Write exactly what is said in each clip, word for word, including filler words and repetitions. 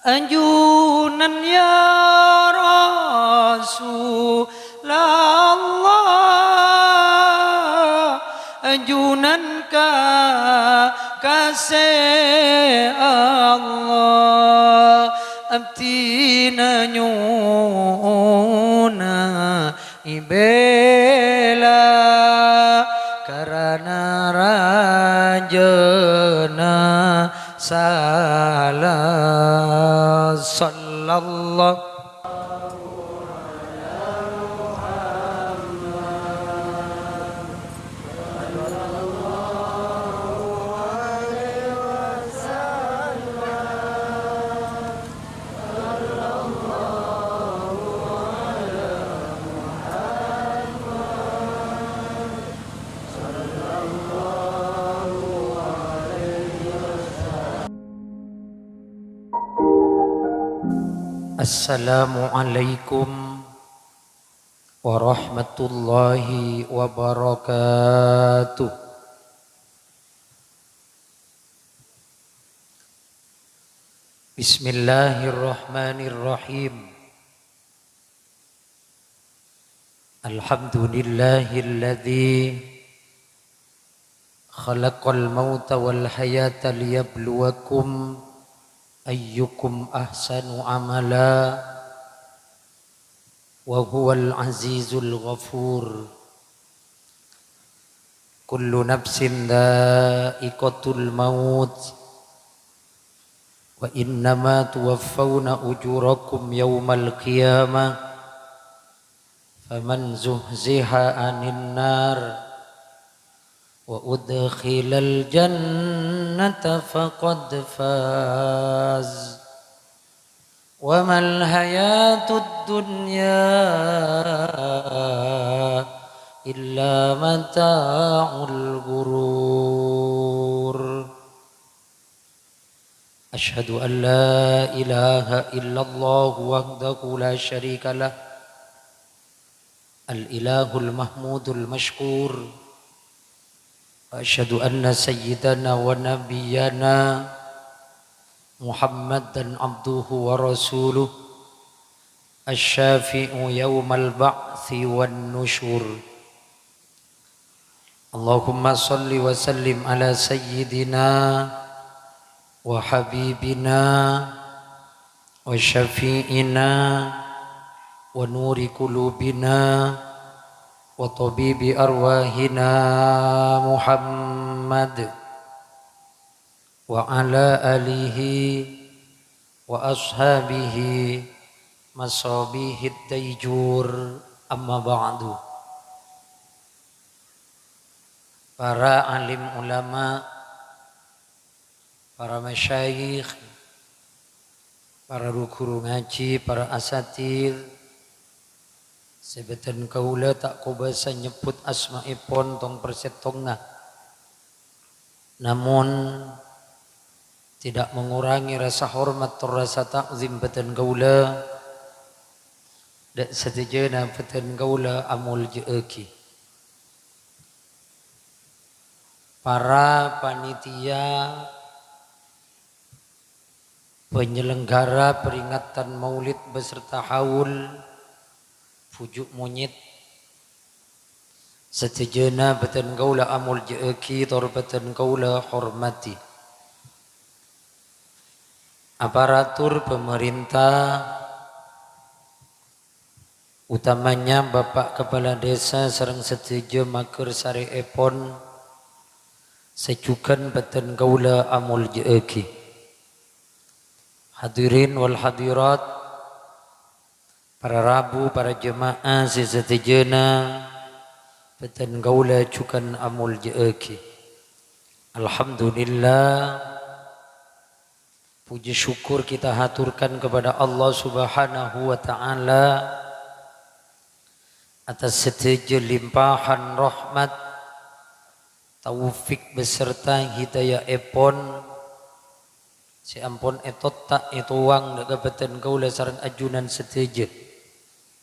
Ajunan ya Rasulallah, ajunan kakase Allah, abdina nyo'ona èbela karana rajana sala. Sallallahu Assalamualaikum warahmatullahi wabarakatuh. Bismillahirrahmanirrahim. Alhamdulillahilladzi khalaqal mauta wal hayata liyabluwakum ayyukum ahsanu amala, wa huwal azizul ghafur. Kullu nafsin dha'iqatul maut, wa innama tuwaffawna ujurakum yaumal qiyamah, faman zuhziha 'anin nar wa udkhilal jannata faqad faz. Wa mal hayatud dunya illa mata'ul ghurur. Asyhadu an la ilaha illallah wahdahu la syarika lah, al-ilahul mahmudul masykur. Wa asyhadu anna sayyidana wa nabiyyana Muhammadan abduhu wa rasuluh, asy-syafi'u yaumal ba'tsi wan nusyur. Allahumma shalli wa sallim ala sayyidina wa habibina wa syafi'ina wa nuri qulubina wa tabibi arwahina Muhammad wa ala alihi wa ashabihi masabihid daijur, amma ba'du. Para alim ulama, para masyayikh, para ru-ghuru ngajhi, para asatidz, sè bhâdhân kaulâ ta' kobâsa nyebbhut asmaèpon tong-persèttongnga. Namun, tidak mengurangi rasa hormat tor rasa ta'zim bhâdhân kaulâ, dâ' sadhâjâna bhâdhân kaulâ amoljâ'aghi. Para panitia penyelenggara peringatan Maulid beserta haul, bhuju' monyèt, sadhâjâna bhâdhân kaulâ amoljâ'aghi tor bhâdhân kaulâ hormadhi. Aparatur pamarènta, utamanya Bapak Kepala Desa sareng sadhâjâ maghârsarèèpon sè jhughân bhâdhân kaulâ amoljâ'aghi. Hadirin wal hadirat, para rabu, para jemaah sè sadhâjâna bhâdhân kaulâ jhughân amoljâ'aghi. Alhamdulillah, puji syukur kita haturkan kepada Allah Subhanahu wa Ta'ala atas sadhâjâ limpahan rahmat, taufik beserta hidayaèpon sè ampon ètotta' ètowang dâ' ka bhâdhân kaulâ sareng ajunan sadhâjâ.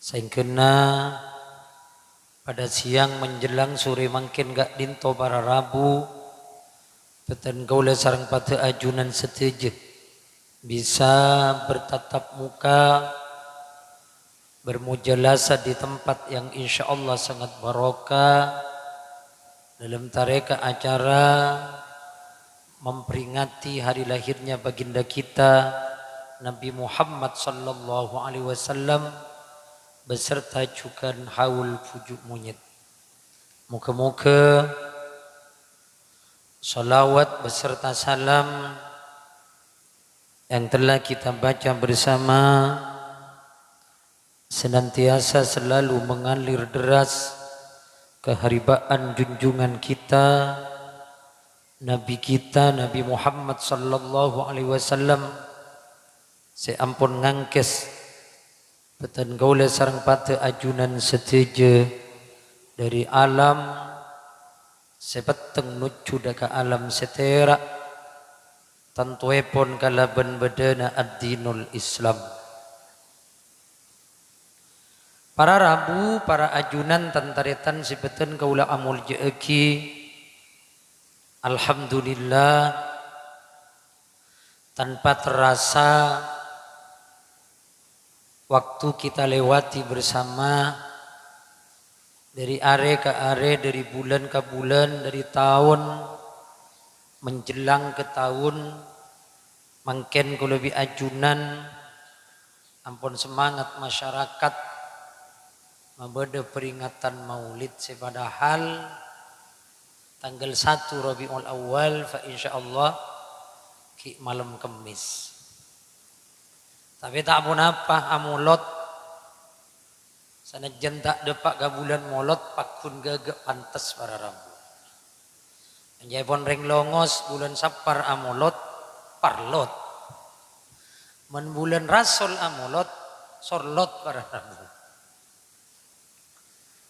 Saèngghâna Padâ sèyang menjelang sore mangkèn ka'dinto para rabu, bhâdhân kaulâ sareng padâ ajunan sadhâjâ Bisa bertatap muka, bermujalasah di tempat yang insya Allah sangat barokah, dalam tareka acara memperingati hari lahirnya baginda kita Nabi Muhammad sallallahu alaihi wasallam beserta jukan haul pucuk monyet. Moga-moga salawat beserta salam yang telah kita baca bersama senantiasa selalu mengalir deras ke haribaan junjungan kita, Nabi kita, Nabi Muhammad sallallahu alaihi wasallam, sè ampon ngangkès bhâdhân kaulâ sareng padâ ajunan sadhâjâ dhâri alam sè petteng nojjhu dhâ' ka alam sè tèra', tantoèpon kalabân bâdâna ad-dinul Islam. Para rabu, para ajunan, tan-tarètan sè bhâdhân kaulâ amoljâ'aghi, alhamdulillah, tanpa terasa, waktu kita lewati bersama, dari arè ka arè, dari bulan ka bulan, dari taon menjelang ke taon, mangkèn kaulâ bi' ajunan ampon semangat masyarakat mabâdâ peringatan Maulid sè padahal tanggal satu Rabiul Awal, fa insyaallah ghi' malem Kemmis. Tapè ta' ponapa, amolod. Sanajjân ta' dâpa' ka bulân Molod, pagghun ghâghâ' pantes para rabu. Anjâèpon rèng Longos bulân Sapar amolod, parlot. Mon bulân Rasol amolod, sorlot para rabu.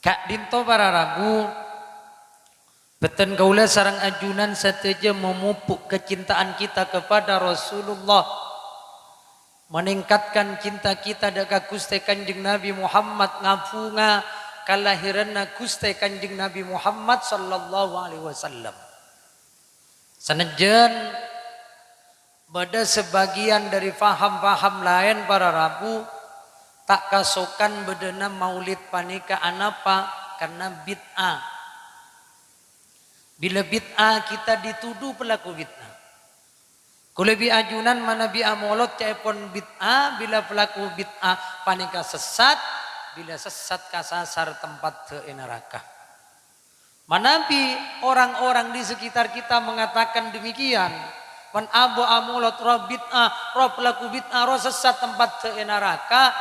Ka'dinto para rabu, bhâdhân kaulâ sareng ajunan sadhâjâ memupuk kecintaan kita kepada Rasulullah, meningkatkan cinta kita dhâ' ka Ghustè Kanjeng Nabi Muhammad, ngabhunga kalahiranna Ghustè Kanjeng Nabi Muhammad sallallahu alaihi wasallam. Sanajjân bâdâ sabâgiyân dhâri paham-paham laèn para rabu ta' kasokan bâdâna maulid panèka, anapa? Karna bid'ah. Bilâ bid'ah, kita dituduh pelaku bid'ah. Kaulâ bi' ajunan manabi amolod ca'èpon bid'ah, bilâ pelaku bid'ah panèka sessat, bilâ sessat kasasar tempat dhâ' è naraka. Manabi orang-orang di sekitar kita mengatakan demikian, "Mon abu amolod rowa bid'ah, rowa pelaku bid'ah, rowa sessat tempat dhâ' è naraka,"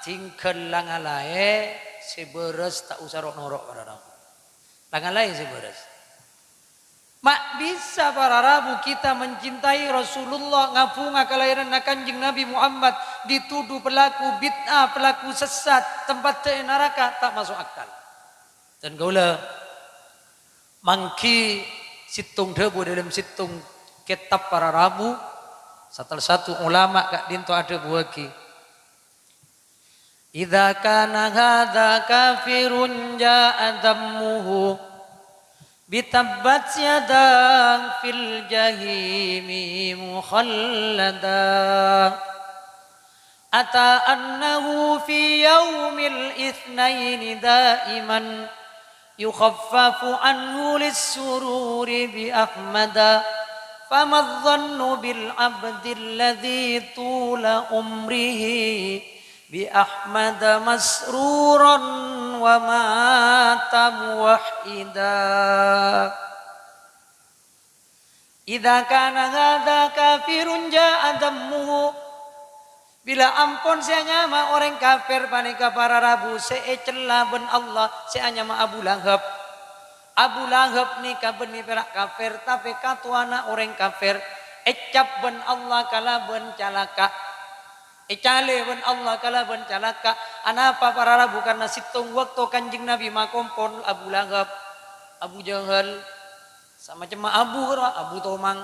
tinggal la ngalaè sè bârâs, ta' osa ro'-noro' para rabu. La ngalaè sè bârâs. Ma' bisa para rabu kita mencintai Rasulullah, ngabhunga kalahiranna Kanjeng Nabi Muhammad, dituduh pelaku bid'ah, pelaku sessat, tempat dhâ' è naraka, ta' maso' akal. Dân kaulâ, mangghi sèttong dhâbu dâlem sèttong kètab para rabu, salah satu ulama ka'dinto adhâbuwâghi, "Idza kana hadza kafirun ja'a dzammuhu bi tabbat yada fil jahimi mukhallada." Ata annahu fi yaumil itsnaini daiman yukhaffafu anhu lis-sururi bi Ahmada. Fama dhannu bil abdil ladzi tula umrihi bi Ahmada masruran wa mata muwahhida. Idza kana hadza kafirun ja'a dzammuhu. Bilâ ampon sè anyama orèng kafir panèka para rabu sè ècella bân Allah sè anyama Abu Lahab. Abu Lahab nèka bânnè pèra' kafir, tapè katowana orèng kafir ècap bân Allah kalabân calaka'. Ècalè bân Allah kalabân calaka'. Anapa para rabu? Karna sèttong bâkto Kanjeng Nabi makompol Abu Lahab, Abu Jahal, Samacemma Abu Hurairah, Abu Tomang.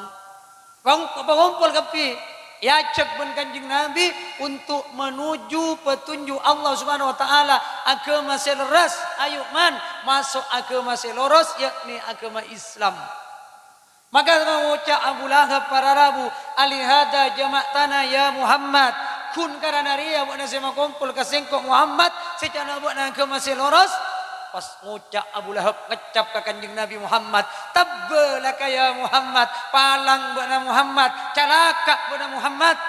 Pang-, pangompol kabbhi èajhâk bân Kanjeng Nabi untuk menuju petunjuk Allah Subhanahu wa Ta'ala, aghâma sè lerres. Ayo, man, maso' aghâma sè loros, yakni aghâma Islam. Maka ngoca' Abu Lahab, "Para rabu, alihada jama'tana ya Muhammad? Ghun karana rèya bâ'na sè makompol ka sèngko' Muhammad, sè ca'na bâ'na aghâma sè loros?" Pas ngoca' Abu Lahab, ngeccap ka Kanjeng Nabi Muhammad, "Tabba laka ya Muhammad, palang bâ'na Muhammad, calaka' bâ'na Muhammad."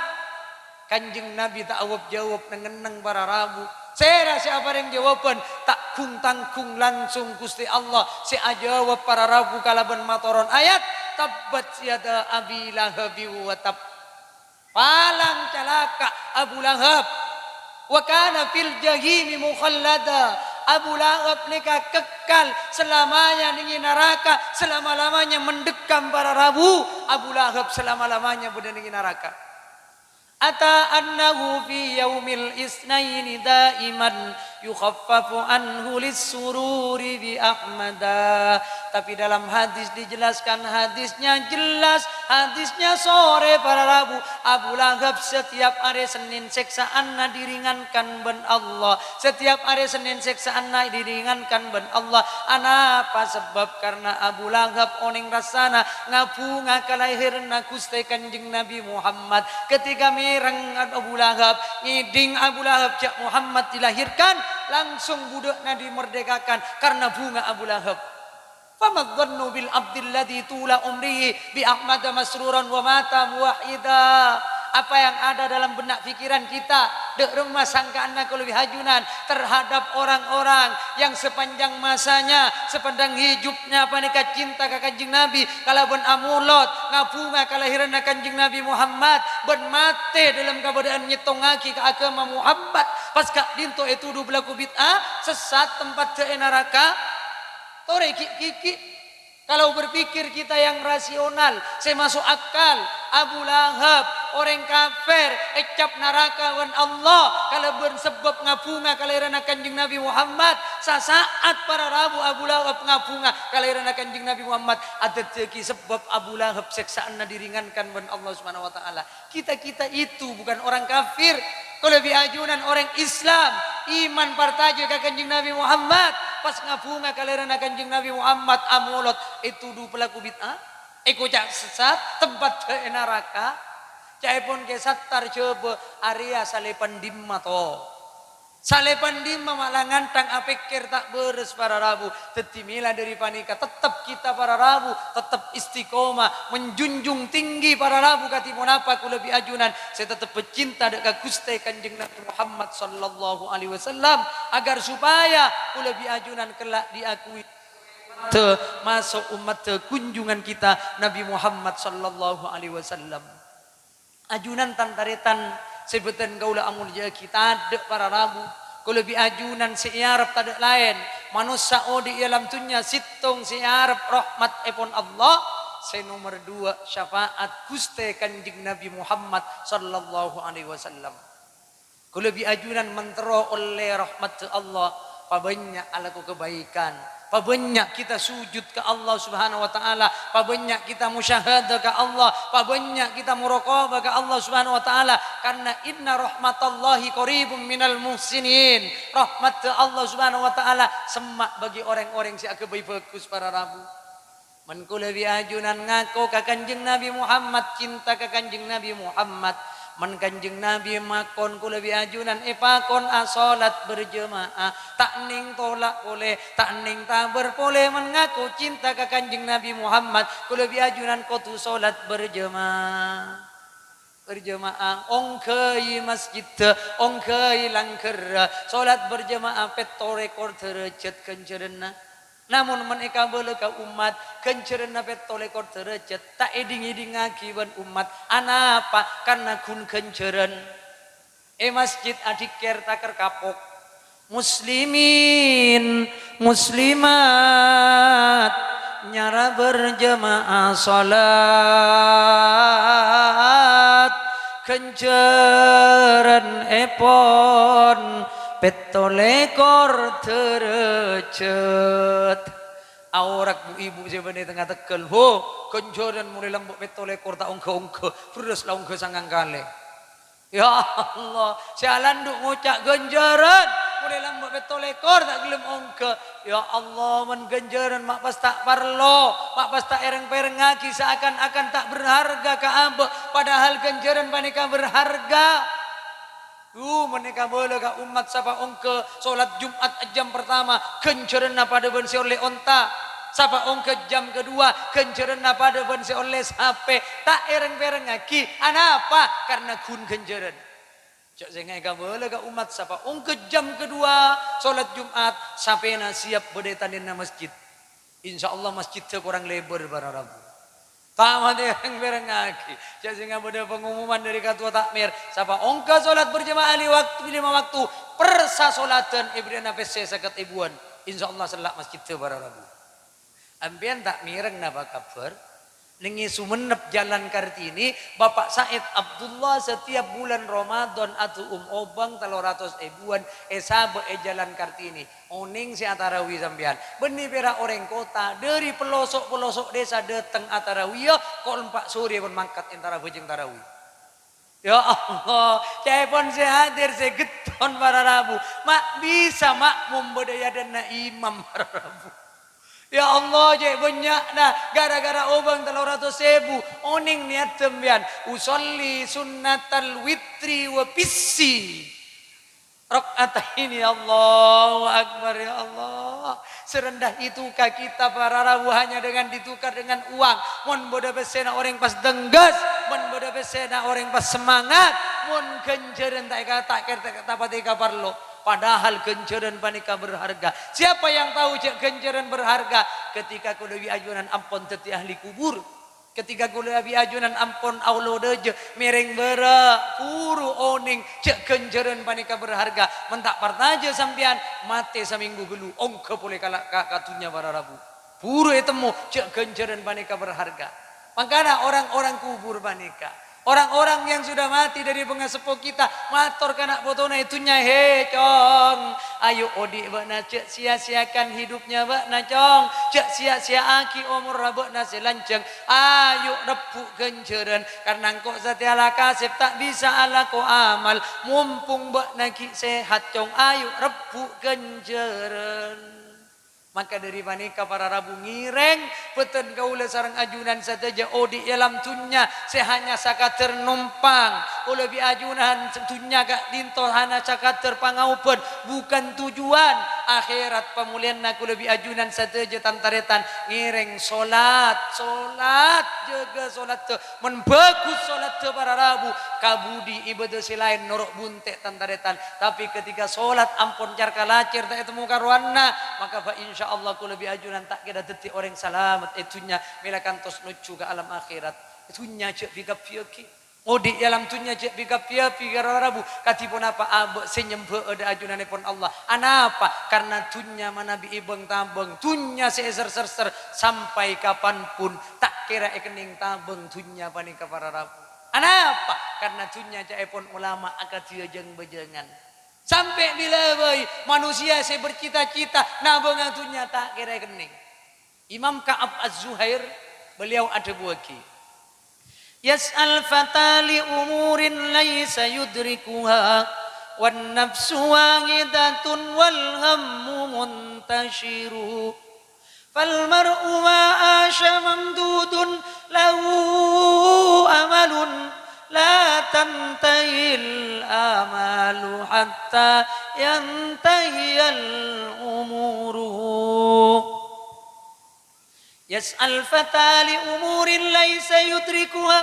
Kanjeng Nabi ta' awop-jawop neng-enneng para rabu. Sèra sè aparèng jawaban? Ta' ghung-tangghung, langsung Ghustè Allah sè ajawab para rabu kalabân matoron ayat, "Tabbat yada Abi Lahabi wa tab." Palang calaka' Abu Lahab. "Wa kana fil jahimi mukhallada." Abu Lahab nèka kekal selamanya neng è naraka, selama-lamanya mendekam para rabu. Abu Lahab selama-lamanya bâdâ neng è naraka. "Ata annahu fi yaumil isnaini daiman yukhaffafu anhu lissururi bi Ahmada." Tapi dalam hadis dijelaskan, hadisnya jelas, hadisnya sore para rabu. Abu Lahab setiap arè Senin sèksaanna diringankan bân Allah. Setiap arè Senin sèksaanna diringankan bân Allah. Anapa sebab? Karena Abu Lahab onèng rassana ngabunga kalahiranna Ghustè Kanjeng Nabi Muhammad. Ketika mèreng Abu Lahab, ngèdhing Abu Lahab jhâ' Muhammad dilahirkan, langsung budhâ'na dimerdekakan karena bunga Abu Lahab. "Fama dhannu bil abdilladzi tula umrihi bi Ahmada masruran wa mata muwahhida?" Apa yang ada dalam benak pikiran kita, dâ' remma sangkaanna kaulâ bi' ajunan terhadap orang-orang yang sepanjang masanya, sepanjang hidupnya panèka cinta ka Kanjeng Nabi, kalabân amolod ngabunga kalahiranna Kanjeng Nabi Muhammad, bân matè dalam kabâdâ'ân nyèttongngaghi ka aghâma Muhammad, pas ka'dinto ètodhu pelaku bid'ah, sessat, tempatta è naraka? Torè ghi'-ghighi'. Kalau berpikir kita yang rasional, sè maso' akal, Abu Lahab, orèng kafir, ècap naraka bân Allah, kalabân sabâb ngabunga kalahiranna Kanjeng Nabi Muhammad, sasaat para rabu Abu Lahab ngabunga kalahiranna Kanjeng Nabi Muhammad, adhâddhiyâghi sabâb Abu Lahab sèksaanna diringankan bân Allah Subhanahu wa Ta'ala. Kita-kita itu bukan orang kafir. Kaulâ bi' ajunan orèng Islam, iman parcajâ ka Kanjeng Nabi Muhammad. Pas ngabunga kalahiranna Kanjeng Nabi Muhammad, amolod, ètodhu pelaku bid'ah, èkoca' sessat, tempatta è naraka. Ca'èpon Kè Sattar jhâbâ, arèya salèpan dimma to? Salèpan dimma ma' la nganthang apèkkèr ta' bârâs para rabu. Dhâddhi mèla dâri panèka, tettep kita para rabu, tettep istiqomah, menjunjung tinggi para rabu. Kadhi ponapa kaulâ bi' ajunan sè tettep cinta dâ' ka Ghustè Kanjeng Nabi Muhammad sallallahu alaihi wasallam, agar supaya kaulâ bi' ajunan kelak diakui maso' ummatta kunjungan kita Nabi Muhammad sallallahu alaihi wasallam. Ajunan tan-tarètan sè bhâdhân kaulâ amoljâ'âghi, tadâ' para rabu. Kaulâ bi' ajunan sè èarep tadâ' laèn. Manossa odi' è alam dhunnya sèttong sè èarep rahmattèpon Allah. Sè nomer duwâ', syafaat Ghustè Kanjeng Nabi Muhammad sallallahu alaihi wasallam. Kaulâ bi' ajunan mènterro ollè rahmatta Allah, pabânnya' alako kabaikan. Pabânnya' kita sujud ka Allah Subhanahu wa Ta'ala, pabânnya' kita musyahadah ka Allah, pabânnya' kita muraqabah ka Allah Subhanahu wa Ta'ala, karena inna rahmatallahi qaribum minal muhsinin. Rahmatta Allah Subhanahu wa Ta'ala semma' bagi orèng-orèng sè aghâbây bhâghus para rabu. Mèn kaulâ bi' ajunan ngako ka Kanjeng Nabi Muhammad, cinta ka Kanjeng Nabi Muhammad, Mèn Kanjeng Nabi makon, kaulâ bi' ajunan èpakon asholat berjamaah. Ta' nèng tola' polè, ta' nèng tabâr polè, mèn ngako cinta ka Kanjeng Nabi Muhammad, kaulâ bi' ajunan kodhu sholat berjamaah. Berjamaah, ongghâi masjiddhâ, ongghâi langghârrâ, sholat berjamaah pètto lèkor dârâjhât ghânjhârânna. Namong mèn èkabâlâ ka ommat, ghânjhârânna pètto lèkor dârâjhât, ta' èdhing-èdhingngaghi bân ommat. Anapa? Karna ghun ghânjhârân. È masjid adhikkèr takèr kapok. Muslimin, muslimat, nyara berjamaah sholat. Ghânjhârânèpon pètto lèkor dârâjhât. Aorak bu-ibu sè bâdâ è tengnga tegghâl, ho, ghânjhârân molaè lambâ' pètto lèkor ta' ongghâ-ongghâ, bherrâs la ongghâ sangang kalè. Ya Allah, sè alandu' ngoca' ghânjhârân. Polè lambâ' pètto lèkor ta' ghellem ongghâ. Ya Allah, mon ghânjhârân ma' pas ta' parlo, ma' pas ta' èrèng-pèrèngngaghi, saakan-akan ta' berharga ka abâ', padahal ghânjhârân panèka berharga. Dhu, mon èkabâlâ ka ommat sapa ongghâ sholat Jumat jam pertama, ghânjhârânna padâ bân sè ollè onta. Sapa ongghâ jam kedua, ghânjhârânna padâ bân sè ollè sapè. Ta' èrèng-pèrèngngaghi. Anapa? Karna ghun ghânjhârân. Jhâ' sènga' èkabâlâ ka ommat sapa ongghâ jam kedua sholat Jumat, sapèna siap bâdâ è tanèyanna masjid. Insya Allah masjidda korang lèbâr para rabu. Ta' matè rèng-pèrèngngaghi. Jhâ' sènga' bâdâ pengumuman dâri katowa takmir, sapa ongghâ sholat berjamaah li wakt-, lima waktu, per sasholadhân èbherri'ana pèssè sèket èbuwân. Insya Allah sella' masjidda para rabu. Ampèyan ta' mèreng napa kabhâr? Neng è Songennep Jalan Kartini, Bapak Said Abdullah setiap bulan Ramadan adu'um obâng tello ratos èbuwân èsabâ' è Jalan Kartini. Onèng sè atarawi sampèyan. Bânnè pèra' orèng kottha, dâri pelosok-pelosok dhisa dâteng atarawiyâ, kol empa' sorè pon mangkat entara bhâjâng tarawi. Ya Allah, ca'èpon sè hadir sè ghetton para rabu, ma' bisa makmum bâdâ è adâ'na imam para rabu. Ya Allah, cè' bânnya'na, gara-gara obâng tello ratos èbu, onèng niyat sampèyan, "Usolli sunnatal witri wa pissi rak'ataini." Allahu Akbar, ya Allah. Serendah itukah kita para rabu hanya dengan ditukar dengan uang? Mon bâdâ pèssèna orèng pas dengghâs, mon bâdâ pèssèna orèng pas semangat, mon ghânjhârân ta' èka-, ta' kèr-, ta' patè èkaparlo. Padahal ghânjhârân panèka berharga. Siapa yang tahu jhâ' ghânjhârân berharga? Ketika kaulâ bi' ajunan ampon dhâddhi ahli kubur. Ketika kaulâ bi' ajunan ampon aolo dâjâ, mèrèng bârâ', buru onèng jhâ' ghânjhârân panèka berharga. Mon ta' parcajâ sampèyan, matè samènggu ghâllu, ongghâ polè ka, ka, ka dhunnya para rabu. Buru ètemmo, jhâ' ghânjhârân panèka berharga. Mangkana orang-orang kubur panèka, orang-orang yang sudah mati dari pengaseppo kita, mator ka na' potona è dhunnya, "He, Cong, ayo odi' bâ'na, jhâ' sia-siakan hidupnya bâ'na, Cong. Jhâ' sia-siaaghi omorra bâ'na sè lanjhâng. Ayo rebbu' ghânjhârân, karna engko' satèya la kasèp ta' bisa alako amal. Mompong bâ'na ghi' sehat, Cong, ayo rebbu' ghânjhârân." Maka dâri panèka para rabu ngèrèng, bhâdhân kaulâ sareng ajunan sadhâjâ odi' è alam dhunnya sè hanya sakadâr nompang. Kaulâ bi' ajunan dhunnya ka'dinto hanya sakadâr pangaobân, bukan tujuan. Akhèrat pamolèyanna kaulâ bi' ajunan sadhâjâ tan-tarètan ngèrèng solat, solat, jâgâ solat. Mon bhâghus solatta para rabu, kabudi ibadah sè laèn noro' bunte' tan-tarètan. Tapè ketika solat ampon car-kalacèr ta' ètemmo karowanna, maka fa insyaallah kaulâ bi' ajunan ta' kèra dhâddhi orèng salamet è dhunnya, mèla kantos nojjhu ka alam akhèrat. Dhunnya jhâ' bi-kabbhiyaghi. Odi' è alam dhunnya jhâ' bi-kabbhiyaghi para rabu. Kadhi ponapa abâ' sè nyembhâ'â dâ' ajunanèpon Allah? Anapa? Karna dhunnya manabi è bâng-tabâng, dhunnya sè èser-serser sampè' kapanpun. Ta' kèra èkennèng tabâng dhunnya panèka para rabu. Anapa? Karna dhunnya ca'èpon olama akadhiyâ jâng-bâjângan. Sampè' bilâ bhâi manusia sè bercita-cita nabânga dhunnya ta' kèra èkennèng. Imam Ka'ab Az-Zuhair, beliau adhâbuwâghi, "Yas'al fata li umurin laisa yudrikuha, wan nafsu wahidatun wal hammu muntasyiru." Fal mar'u ma asya mamdudun lahu amalun, la tantahil amalu hatta yantahiyal umuru. Yas'al fata li umurin laisa yudrikuha.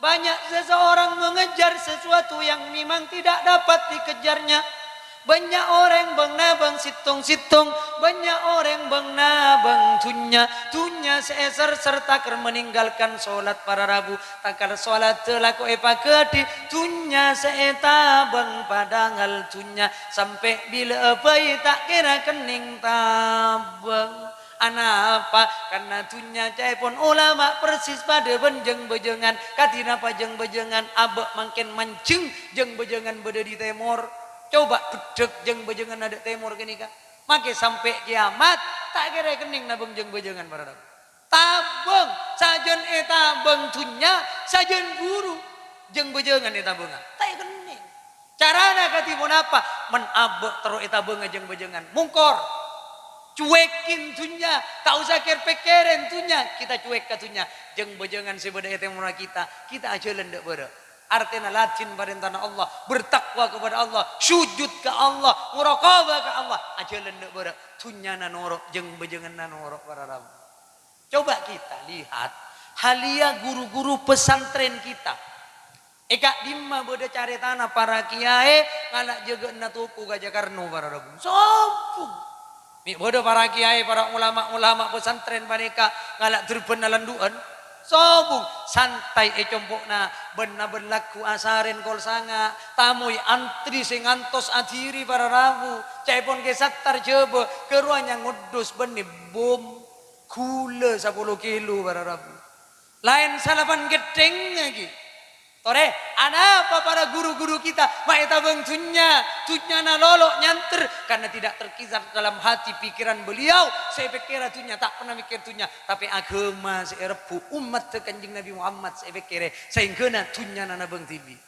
Banyak seseorang mengejar sesuatu yang memang tidak dapat dikejarnya. Bânnya' orèng bâng-nabâng sèttong-sèttong, bânnya' orèng bâng-nabâng dhunnya, dhunnya sè èser-serta kèr meninggalkan solat para rabu, takar solat lako èpaghâdhi, dhunnya sè ètabâng padahal dhunnya sampè' bilâ bhâi ta' kèra kennèng tabâng. Anapa? Karna dhunnya ca'èpon olama persis padâ bân jâng-bâjângan. Kadhi napa jâng-bâjângan? Abâ' mangkèn manjheng jâng-bâjângan bâdâ dâri tèmor. Coba beddhâk jâng-bâjângan adâ' tèmor ghânèka. Makè sampè' kèyamat, ta' kèra èkennèng nabâng jâng-bâjângan para rabu. Tabâng, sajân ètabâng dhunnya, sajân buru jâng-bâjângan ètabângnga. Ta' èkennèng. Carana kadhi ponapa? Mon Abâ' terro ètabângnga jâng-bâjângan. Mongkor. Cuèkin dhunnya. Ta' osa kèr-pèkkèrè dhunnya. Kita cuèk ka dhunnya. Jâng-bâjângan sè bâdâ è tèmorra kita. Kita ajhâlân dâ' bârâ'. Artèna ladhina parèntana Allah. Bertakwa kepada Allah. Sujud ka Allah. Muraqabah ka Allah. Ajhâlân dâ' bârâ'. Dhunnyana noro'. Jâng-bâjânganna noro', para rabu. Coba kita lihat. Halia guru-guru pesantren kita. È ka'dimma bâdâ carètana para kiyaè ngala' jâgâ'ânna toko ka Jakarno, para rabu. Sombong. Mè' bâdâ para kiyaè, para ulama-ulama pesantren panèka ngala' dârbânna landhu'ân. Sombong. Santai è compo'na. Bân-nabân lagghu asarèn kol sanga'. Tamoy antri sè ngantos adhiri, para rabu. Ca'èpon kè sattar jhâbâ. Ghâruwâ nyang ngoddos bânnè bom. Ghulâ sapolo kilo, para rabu. Laèn salapan ghetthèng ghi. Torè, anapa para guru-guru kita ma' ètabâng dhunnya, dhunnyana lolo nyanter, karena tidak terkisar dalam hati pikiran beliau, sè èpèkkèra dhunnya, ta' pernah mèkkèr dhunnya, tapè aghâma sè èrebbhu, ommatta Kanjeng Nabi Muhammad sè èpèkkèrè, saèngghâna dhunnyana nabâng dhibi'.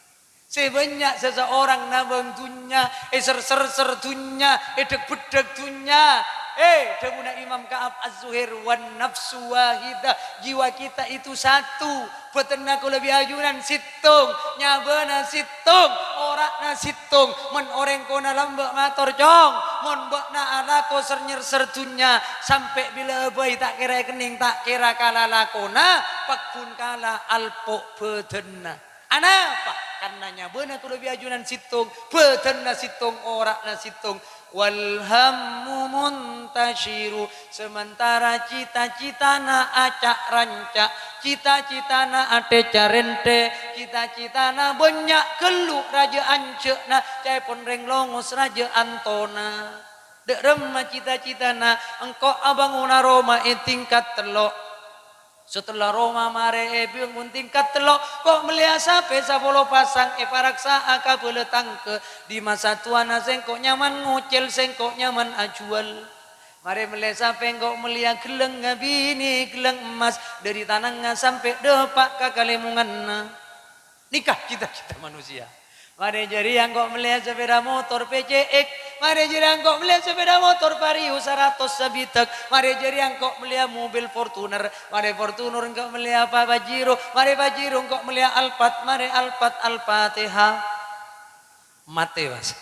Sè bânnya' seseorang nabâng dhunnya, èser-serser dhunnya, èdhek-beddhek dhunnya. Eh, dhâbuna Imam Ka'ab Az-Zuhair, "Wan nafsu wahidah, jiwa kita itu satu. Bâtenna kaulâ bi' ajunan sèttong, nyabâna sèttong, ora'na sèttong. Mon orèng kona lambâ' mator, Cong, mon bâ'na alako ser-nyerser dhunnya, sampè' bilâ bhâi ta' kèra èkennèng, ta' kèra kala lakona, pagghun kala alpo' bâdânna." Anapa? Karna nyabâna kaulâ bi' ajunan sèttong, bâdânna sèttong, ora'na sèttong. Wal hammu muntasyiru, sementara cita-citana aca'-ranca', cita-citana athè-carènthè, cita-citana bânnya' ghellu' rajâ anjâ'na, ca'èpon rèng longos rajâ antona. Dâ' remma cita-citana, engko' abângona roma è tingkat tello'. Setelah roma marè èbângon tingkat tello', ko' mellèya sapè sapolo pasang èparaksa'a ka bâlâ tangka. Di masa tuana sèngko' nyaman ngocèl, sèngko' nyaman ajhuwâl. Marè mellè sapè, engko' mellèya ghellâng abinè, ghellâng emmas, dâri tanangnga sampè' dâpa' ka kalèmonganna. Nèka cita-cita manusia. Marè jârèya engko' mellèya sepeda motor P C X. Marè jârèya engko' mellèya sepeda motor Vario saratos sabidhâk. Marè jârèya engko' mellèya mobil Fortuner. Marè Fortuner engko' mellèya Pa-, Pajero. Marè Pajero engko' mellèya Alphard. Marè Alphard, Al-Fatihah. Matè, Mas.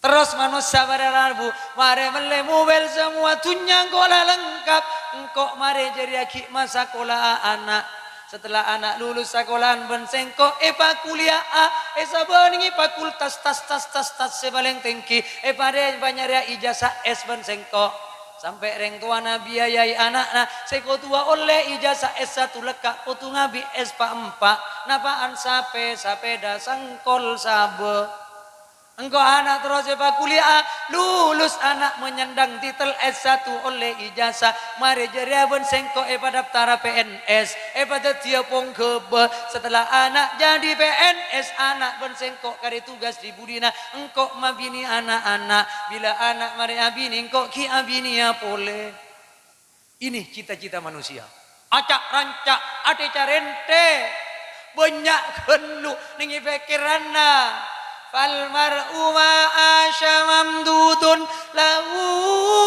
Terros manossa para rabu, marè mellè mobil, samowa dhunnya engko' la lengkap. Engko' marè jârèya ghi' masakola'a ana'. Setelah ana' lulus sakola'an bân sèngko' èpakuliya'a, èsabânnèngè fakultas tas, tas, tas, tas sè palèng tèngghi, èparè-, èpanyarèya ijazah S bân sèngko'. Sampè' rèng towana biayaè ana'na, sè koduwâ ollè ijazah S satu lekka', kodhu ngabi' S pa empa', napa'an sapè, sapèda, sèngkol, sabâ. Engko' ana' terros èpakuliya'a, lulus ana' manyandhâng titel S satu ollè ijazah, marè jârèya bân sèngko' èpadaptara P N S, èpadhâddhiyâ pongghâbâ. Setelah ana' jadi P N S, ana' bân sèngko' karè tugas di budina, engko' mabinè ana'-ana'. Bilâ ana' marè abinè, engko' ghi' abinèya polè. Ini cita-cita manusia. Aca'-ranca', athè-carènthè. Bânnya' ghellu' nèng è pèkkèranna. Fal mar'u ma asya mamdudun lahu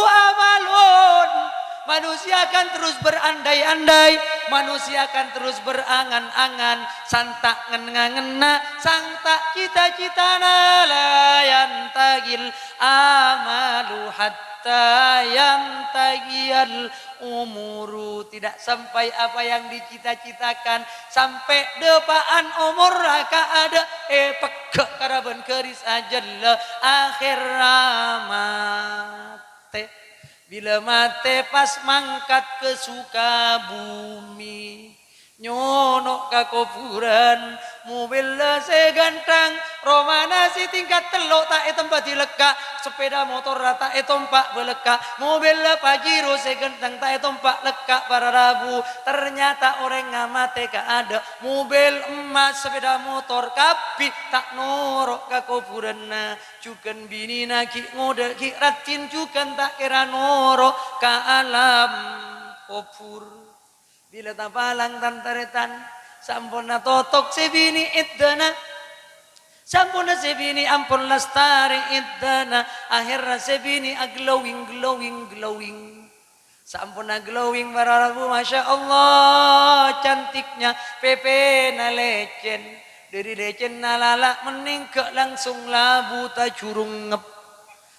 amalun. Manusia akan terus berandai-andai, manusia akan terus berangan-angan, santa' ngen-ngangenna, santa' cita-citana, la yantahil amalu hatta yantahiyal umuru, tidak sampai apa yang dicita-citakan, sampè' dâpa'an omorra ka adâ', èpegghâ' karabân ghâris ajhâlla, akhèrra matè. Bilâ matè pas mangkat ka Sukabumi. Nyono' ka kobhurân, mobilla sè ghântheng, romana sè tingkat tello' ta' ètempa'è lekka', sepeda motorra ta' ètompa' bâlekka', mobilla Pajero sè ghântheng ta' ètompa' lekka', para rabu. Ternyata orèngnga matè ka adâ', mobil emmas, sepeda motor kabbhi ta' noro' ka kobhurânna. Jhughân binèna ghi' ngodâ, ghi' raddhin jhughân ta' kèra noro' ka alam kobhur. Bilâ tapalang, tan-tarètan, samponna totok sè binè' eddhâna. Samponna sè binè' ampon lastarè iddhâna, akhèrra sè binè' a-glowing, glowing, glowing. Samponna glowing para rabu, masya Allah, cantiknya, pèpèna lècèn. Dhâri lècènna lala' mennèng ghâ' langsung labu tajurungngep.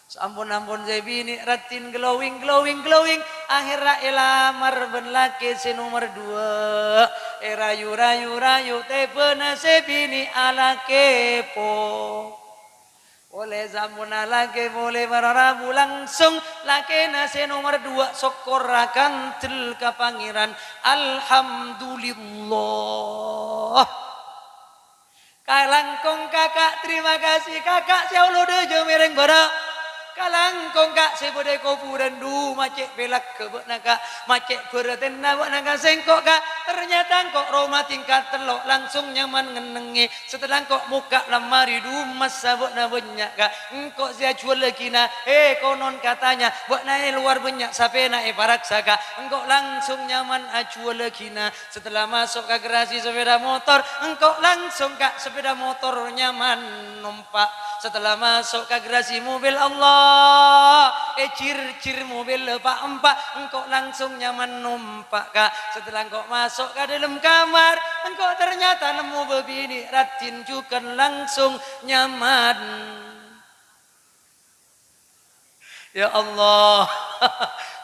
Sampon-ampon sè binè' raddhin glowing, glowing, glowing, akhèrra èlamar bân lakè sè nomer duwâ'. Èrayu-rayu-rayu tèbâna sè binè' alakè po. Polè samponna lakè polè para rabu, langsung lakèna sè nomer duwâ' sokkorra kandel ka Pangèran. Alhamdulillah. Kalangkong kaka', terima kasih kaka' sè Allah dhâjâ mèrèng bârâ'. Kalangkong ka' sè bâdâ è kobhurân, dhu macè' pèlagghâ bâ'na ka', macè' bârâtèna bâ'na ka sèngko' ka'. Ternyata engko' roma tingkat tello' langsung nyaman ngennengngè. Setelah engko' mokka' lamari, dhu massa bâ'na bânnya' ka'. Engko' sè ajhuwâllâghinah, eh, konon katanya, bâ'na è lowar bânnya' sapèna èparaksa ka'. Engko' langsung nyaman ajhuwâllâghinah. Setelah maso' ka garasi sepeda motor, engko' langsung ka' sepeda motor nyaman nompa'. Setelah maso' ka garasi mobil, Allah, èjir-jir mobil pa'-empa', engko' langsung nyaman nompa' ka'. Setelah engko' maso' ka dâlem kamar, engko' ternyata nemmo bâbinè' raddhin jhughân langsung nyaman. Ya Allah,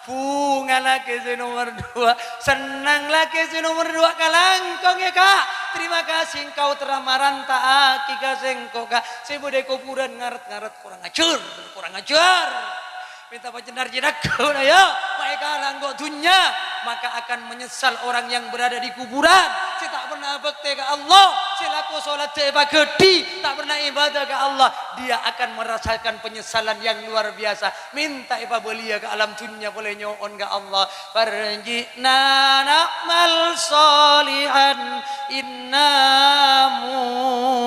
bhunga lakè sè nomer duwâ', sennang lakè sè nomer duwâ', kalangkong yâ, Ka'. Terima kasih engkau telah maranta'aghi ka sèngko', Ka'. Sè bâdâ è kobhurân ngarep-ngarep, kurang ajar, kurang ajar. Mènta pajhennengngan jhâ' nangghâl, ya, ma' èkala engko' dhunnya, maka akan menyesal orang yang berada di kuburan, sè ta' pernah abhâktè ka Allah, sè lako solatta èpaghâdhi, ta' pernah ibadah ka Allah, dia akan merasakan penyesalan yang luar biasa. Mènta èpabâliyâ ka alam dhunnya polè nyo'on ka Allah, "Farji'na na'mal shalihan inna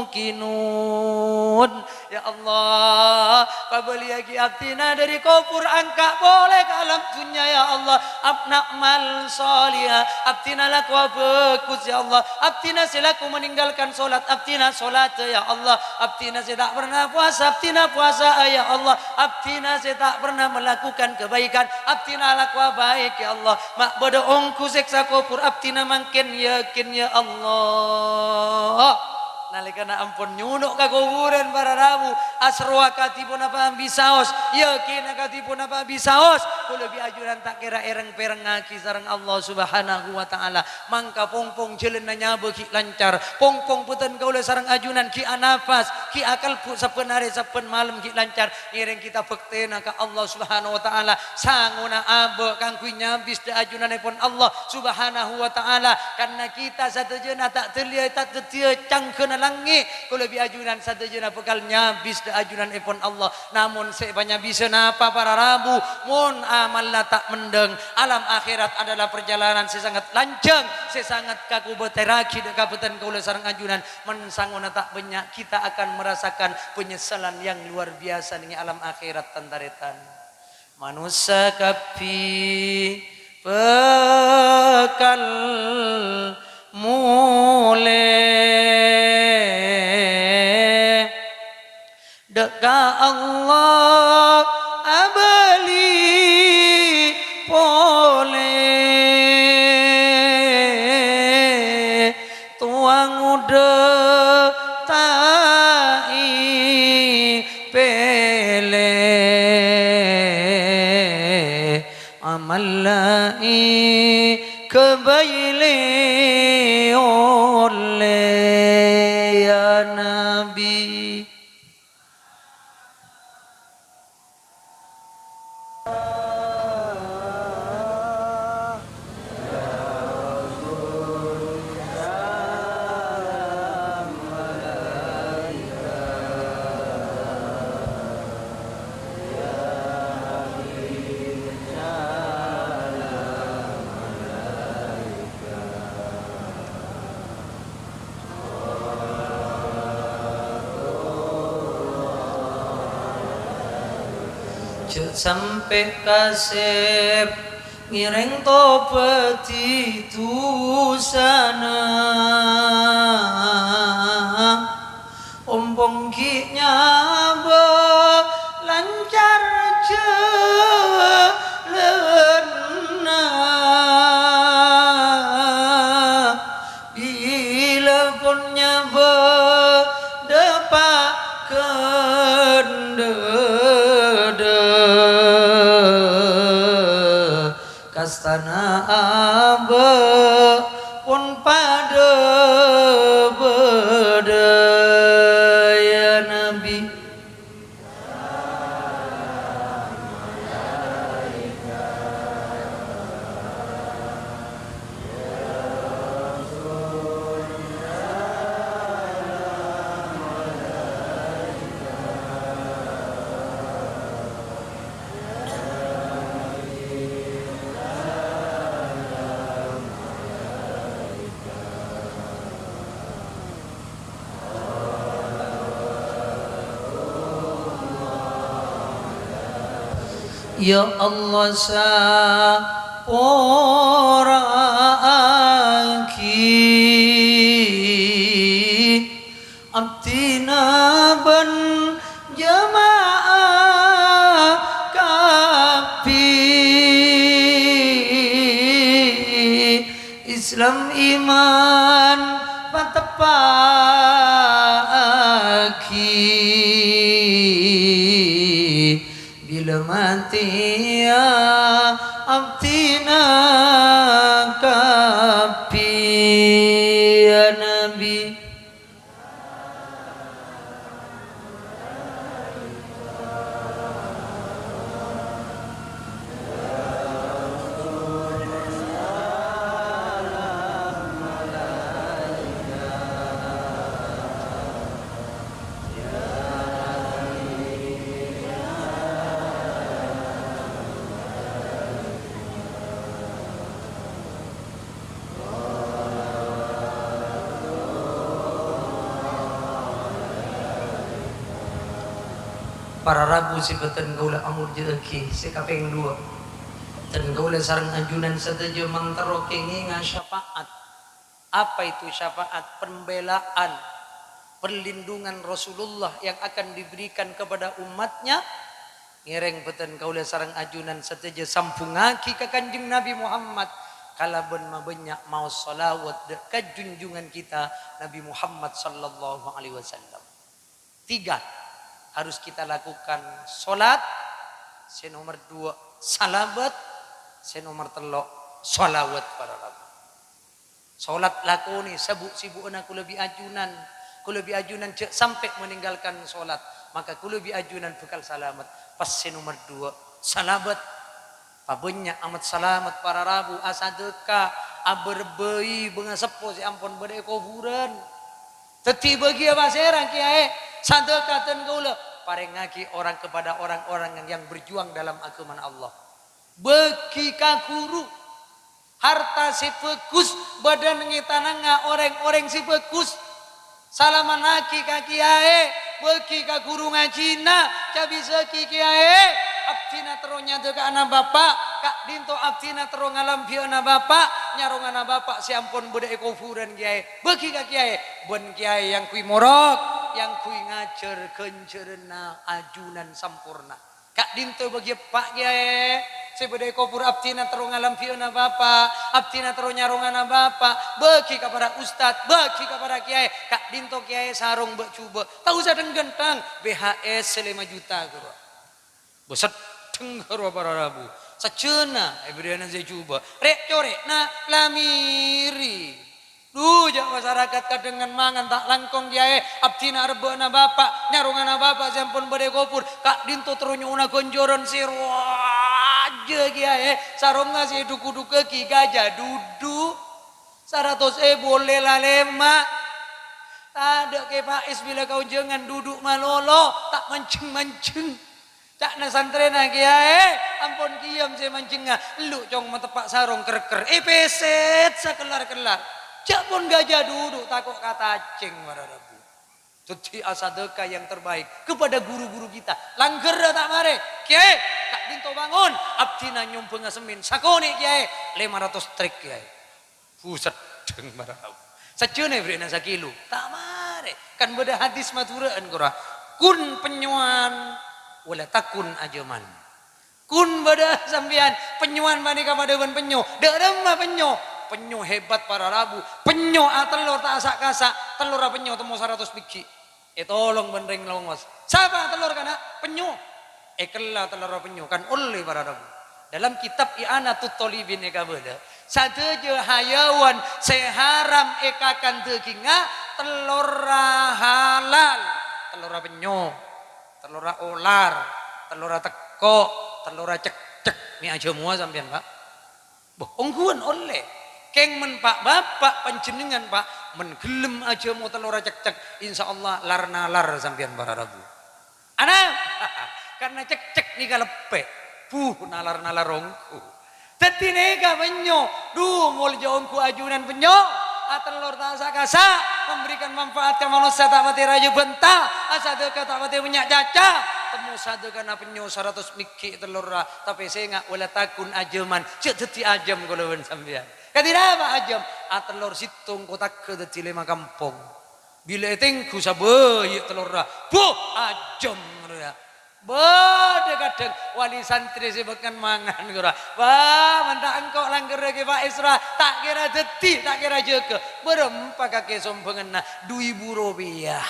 muqinun." Ya Allah, pabâliyâghi abdhina dâri kobhur, angka' polè ka alam dhunnya, ya Allah. Ab-, na'mal shaliha, abdhina lakowa bhâghus, ya Allah. Abdhina sè lako meninggalkan sholat, abdhina sholata, ya Allah. Abdhina sè ta' pernah powasa, abdhina powasa, ya Allah. Abdhina sè ta' pernah melakukan kebaikan, abdhina lakowa baik, ya Allah. Ma' bâdâ ongghu sèksa kobhur, abdhina mangkèn yakin, ya Allah. Nalèkana ampon nyono' ka kobhurân para rabu, asrowa kadhi ponapa bisaos, yakinna kadhi ponapa bisaos. Kaulâ bi' ajunan ta' kèra èrèng-pèrèngngaghi sareng Allah Subhanahu wa Ta'ala. Mangka pongpong jhâlânna nyabâ ghi' lancar, pongpong bhâdhân kaulâ sareng ajunan ghi' anapas, ghi' akalbu sabbhân arè, sabbhân malem ghi' lancar. Ngèrèng kita bhâktèna ka Allah Subhanahu wa Ta'ala, sangona abâ' kaangghuy nyabis dâ' ajunanèpon Allah Subhanahu wa Ta'ala. Karna kita sadhâjâna ta' dâliyâ, ta' dâddhiyâ cangghâna langngè', kaulâ bi' ajunan sadhâjâna bhâkal nyabis dâ' ajunanèpon Allah. Namong sè èpanyabisâ napa para rabu? Mon amalla ta' mendhâng, alam akhèrat adalah perjalanan sè sangat lanjhâng, sè sangat kakobâtèrraghi dâ' ka bhâdhân kaulâ sareng ajunan. Mon sangona ta' bânnya', kita akan merasakan penyesalan yang luar biasa nèng è alam akhèrat, tan-tarètan. Manossa kabbhi bhâkal molè dâ' ka Allah abâli polè. Towa ngodâ ta' èpèlè, amal la èkabâlè ollè, ya Nabi. Jhâ' sampè' kasèp ngèrèng tobâdhi dhusana. Om Pongghi nyabâ lancar jhâlânna, bilâ pon nyabâ dâpa' ghândhâdhâ. Kastana abâ' pon padâ bâdâ, ya Nabi. Ya Allah, sapora'aghi abdhina bân jamaah kabbhi. Islam iman pateppa'aghi. Bilâ matèya abdhina kabbhi, ya Nabi. Para rabu sè bhâdhân kaulâ amoljâ'aghi sè kapèng duwâ', dhân kaulâ sareng ajunan sadhâjâ manterro kèngènga syafa'at. Apa itu syafaat? Pembelaan, perlindungan Rasulullah yang akan diberikan kepada umatnya. Ngèrèng bhâdhân kaulâ sareng ajunan sadhâjâ sambhungngaghi ka Kanjeng Nabi Muhammad kalabân mabânnya' maos shalawat dâ' ka junjungan kita Nabi Muhammad sallallahu alaihi wasallam. Tiga harus kita lakukan, sholat, sè nomer duwâ' salawat, sè nomer tello' shalawat para rabu. Sholat lakonè sabhu'-sibhu'ânna kaulâ bi' ajunan. Kaulâ bi' ajunan jhâ' sampè' meninggalkan sholat, maka kaulâ bi' ajunan bhâkal salamet. Pas sè nomer duwâ', salawat. Pabânnya' amat salawat para rabu, asadhâka, abârbâi bângaseppo sè ampon bâdâ è kobhurân. Dhâddhi bâgiyâ pasèra, Kèyaè? Sadhâka dhân kaulâ, parèngngaghi orang kepada orang-orang yang, yang berjuang dalam aghâmana Allah. Bâgi ka ghuru. Harta sè bhâghus, bâdân ngètanangnga orèng-orèng sè bhâghus. Salamannaghi ka kèyaè, bâgi ka ghuru ngajhina, cabisaghi kèyaè. Abdhina terro nyadhâka'ana bapa', ka'dinto abdhina terro ngalambhiyâna bapa', nyarongana bapa' sè ampon bâdâ è kobhurân kèyaè. Bâgi ka kèyaè, bân kèyaè èangghuy morok, èangghuy ngajhâr ghânjhârânna ajunan samporna. Ka'dinto bâgi eppa', Kèyaè. Sè bâdâ è kobhur abdhina terro ngalambhiyâna bapa', abdhina terro nyarongana bapa', bâgi ka para ustad, bâgi ka para kèyaè. Ka'dinto kèyaè sarong bâ' jhubâ'. Ta' osa dhâng-ghânthâng, B H S sè lèma juta ghâruwa. Bâ seddheng ghâruwa para rabu. Sajjhâna èbèrri'âna sè jhubâ'. Rè'-corè'na la mèrè. Dhu, jhâ' masarakat kadhâng ngan-mangan ta' langkong, Kèyaè. Abdhina arebbhâ'na bapa', nyarongana bapa' sè ampon bâdâ è kobhur. Ka'dinto terro nyo'ona ghânjhârân sè rajâ, Kèyaè. Sarongnga sè èdhuk-dhukkaghi ghâjâ dhudhu'. Saratos èbu ollè la lèma'. Tadâ' Kè Faiz bilâ kaonjhângan dhudhu' malolo, ta' manjheng-manjheng. Ca'na santrèna, "Kèyaè, ampon kèyam sè manjhengnga, ellu' cong mateppa' sarong kerker, èpèsèt sakellar-kellar. Jhâ' pon ghâjâ dhudhu', tako' katacèng, para rabu." Dhâddhi asadhâka yang terbaik kepada guru-guru kita. Langghârrâ ta' marè, "Kèyaè, ka'dinto bângon, abdhina nyombhângnga semmèn sakonè', Kèyaè, lèma ratos trèk, Kèyaè." Bhu seddheng, para rabu. Sajjhâna èbèrri'âna sakilo, ta' marè. Kan bâdâ hadis Madhurâ'ân, ghuru. Kun pennyo'an, wala takun ajâman. Kun bâdâ sampèyan, pennyo'an panèka padâ bân pennyo'. Dâ' remma pennyo'? Pennyo' hebat para rabu. Pennyo' atellor ta' sa'-kasa', tellorra pennyo' temmo saratos bigghi'. Ètolong bân rèng longos. Sapa atellor kana'? Pennyo'. Èkella tellorra pennyo', kan ollè para rabu. Dalam kitab I'anatut Thalibin èkabâlâ, sadhâjâ hayawan sè haram èkakan dhâgingnga tellorra halal. Tellorra pennyo', tellorra olar, tellorra tekko', tellorra cekcek. Mè' ajâmowa sampèyan, Pak. Boh, ongghuwân ollè. Kèng mon pa'-bapa' panjhennengngan, Pak, mon ghellem ajâmo tellorra cekcek, insyaallah lar-nalar sampèyan para rabu. Ana, karna cekcek nèka leppè. Buh, nalar-nalar ongghu. Dhâddhi nèka pennyo'. Dhu, molja ongghu ajunan pennyo'. Atellor ta' sa'-kasa', memberikan manfaat ka manossa ta' patè rajâ bânta. Asadhâka ta' patè bânnya' caca. Temmo sadhâkana pennyo' saratos bigghi' tellorra. Tapè sènga' wala takun ajâman. Jhâ' dhâddhi ajâm kaulâ bân sampèyan. Kadhi napa ajâm? Atellor sèttong kotagghâ dhâddhi lèma kampong. Bilâ ètengghu sabâghi' tellorra, buh, ajâm, ngono, ya. Bâdâ kadhâng wali santrè sè bâkal mangan, ghuru. Wah, mon ta' engko' langghârrâ Kè Faiz, ra, ta' kèra dhâddhi, ta' kèra jâgâ. Bârâmpa kakè sombhânganna? Du èbu ropèya.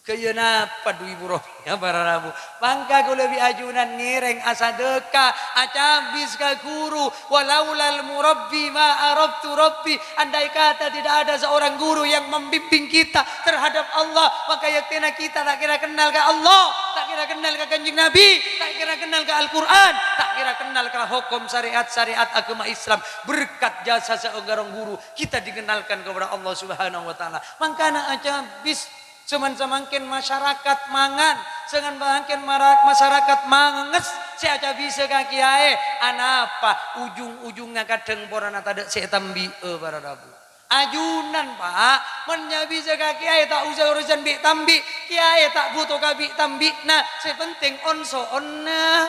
Ghâjâ napa du èbu ropèya, para rabu? Mangka kaulâ bi' ajunan ngèrèng asadhâka, acabis ka ghuru. Walaulal murabbi ma araftu rabbi. Andai kata tidak ada seorang guru yang membimbing kita terhadap Allah, maka yaktèna kita ta' kèra kennal ka Allah, ta' kèra kennal ka Kanjeng Nabi, ta' kèra kennal ka Al-Qur'an, ta' kèra kennal ka hokom syariat-syariat agama Islam. Berkat jasa seorang guru, kita dikenalkan kepada Allah Subhanahu wa Ta'ala. Mangkana acabis. Sè man-, samangkèn masyarakat mangan, sè man-, samangkèn mara-, masyarakat manges, sè acabisâ ka kèyaè. Anapa? Ujung-ujungnga kadhâng polana tadâ' sè ètambi'â, para rabu. Ajunan, Pak, mon nyabisâ ka kèyaè ta' osa urusan bi'-tambi', kèyaè ta' bhuto ka bi'-tambi'na, sè penting on-so'onna.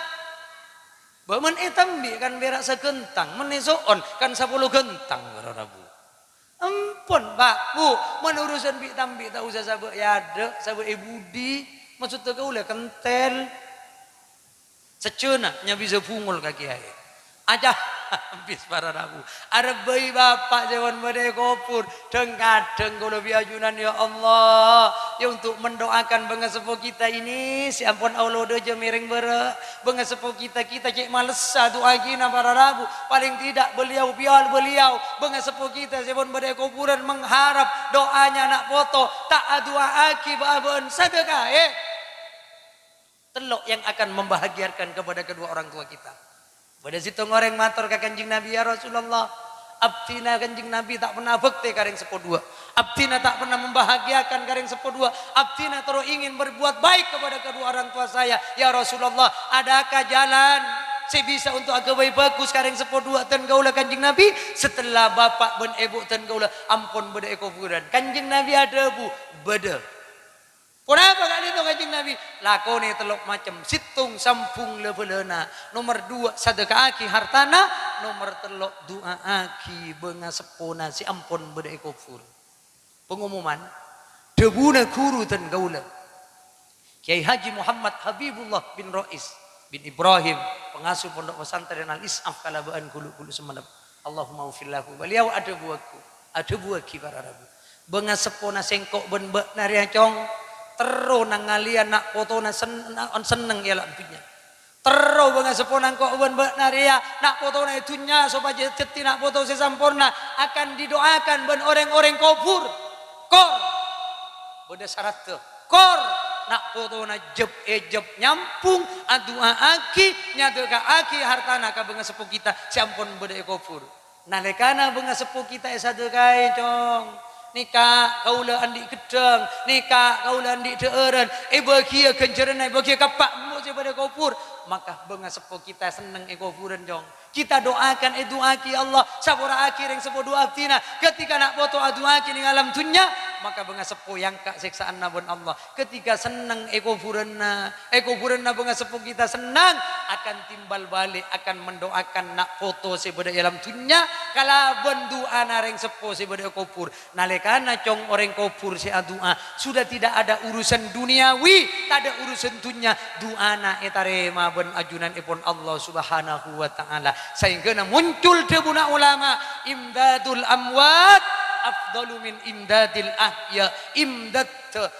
Bâ, mon ètambi' kan pèra' saghântang, mon èso'on kan sapolo ghântang, para rabu. Empon, Pak, Bu, mon urusan bi'-tambi' ta' osa sabâ' è adâ', sabâ' è budi. Maksoddhâ kaulâ kentel. Sajjhâna nyabisâ bungol ka kèyaè. Aja, abis para rabu. Arebbhâi Bapa' sè pon bâdâ è kobhur. Dhâng-kadhâng kaulâ bi' ajunan, ya Allah, ya untuk mendoakan bângaseppo kita ini sè ampon aolo dâjâ mèrèng bârâ'. Bângaseppo kita, kita cè' malessa du'aaghinah para rabu. Paling tidak beliau, beliau, bângaseppo kita sè pon bâdâ è kobhurân mengharap doanya na' poto ta' adu'aaghi bâ-abâ'ân sadhâkaè. Tello' yang akan membahagiakan kepada kedua orang tua kita. Bâdâ sèttong orèng mator ka Kanjeng Nabi, "Ya Rasulullah, abdhina Kanjeng Nabi ta' pernah abhâktè ka rèng seppo duwâ'. Abdhina ta' pernah membahagiakan ka rèng seppo duwâ'. Abdhina terro ingin berbuat baik kepada kedua orang tua saya. Ya Rasulullah, adakah jalan sè bisa untuk aghâbây bhâghus ka rèng seppo duwâ' dân kaulâ Kanjeng Nabi setelah bapa' bân èbhu dân kaulâ ampon bâdâ è kobhurân?" Kanjeng Nabi adhâbu, "Bâdâ." Ponapa ka'dinto Kanjeng Nabi? Lakonè tello' macem, sèttong sambhung la-bhâlâna, nomer duwâ' sadhâkaaghi hartana, nomer tello' du'aaghi bângaseppona sè ampon bâdâ è kobhur. Pengumuman, dhâbuna ghuru dân kaulâ, Kyai Haji Muhammad Habibullah bin Rois bin Ibrahim, pengasuh Pondok Pesantren Al-Is'af Kalaba'an Gulu-gulu Semelep. Allahumma ufillahu. Beliau adhâbuwâghu, adhâbuwâghi para rabu. Bângaseppona sèngko' bân bâ'na rèya, Cong, terro nangalèya na' potona sen-, na-, senneng è alam dunnya. Terro bângaseppona engko' bân bâ'na rèya, na' potona è dunnya sopajâ dhâddhi na' poto sè samporna, akan didoakan bân orèng-orèng kobhur. Kor. Bâdâ saraddhâ. Kor, na' potona jhep-èjhep nyambhung, adu'aaghi, nyadhâkaaghi hartana ka bângaseppo kita sè ampon bâdâ è kobhur. Nalèkana bângaseppo kita èsadhâkaè, Cong, nèka kaulâ andi' ghedhâng, nèka kaulâ andi' dhâ'ârân, èbâghiyâ ghânjhârânna, èbâghiyâ ka pa' embu' sè bâdâ è kobhur, maka bângaseppo kita senneng è kobhurân, Cong. Kita doakan, èdu'aaghi, "Ya Allah, sapora'aghi rèng seppo du abdhina." Ketika na' poto adu'aaghi neng alam dhunnya, maka bângaseppo èangka' sèksaanna bân Allah. Ketika senneng è kobhurânna, è kobhurânna bângaseppo kita senneng, akan timbal balik, akan mendoakan na' poto sè bâdâ è alam dhunnya kalabân du'ana rèng seppo sè bâdâ è kobhur. Nalèkana, cong, orèng kobhur sè adu'a, sudah tidak ada urusan duniawi, tadâ' urusan dhunnya, du'ana ètarèma bân ajunanèpon Allah Subhanahu wa Ta'ala. Saèngghâna muncul dhâbuna ulama, "Imdadul amwat afdalu min imdadil ahya." Imdad,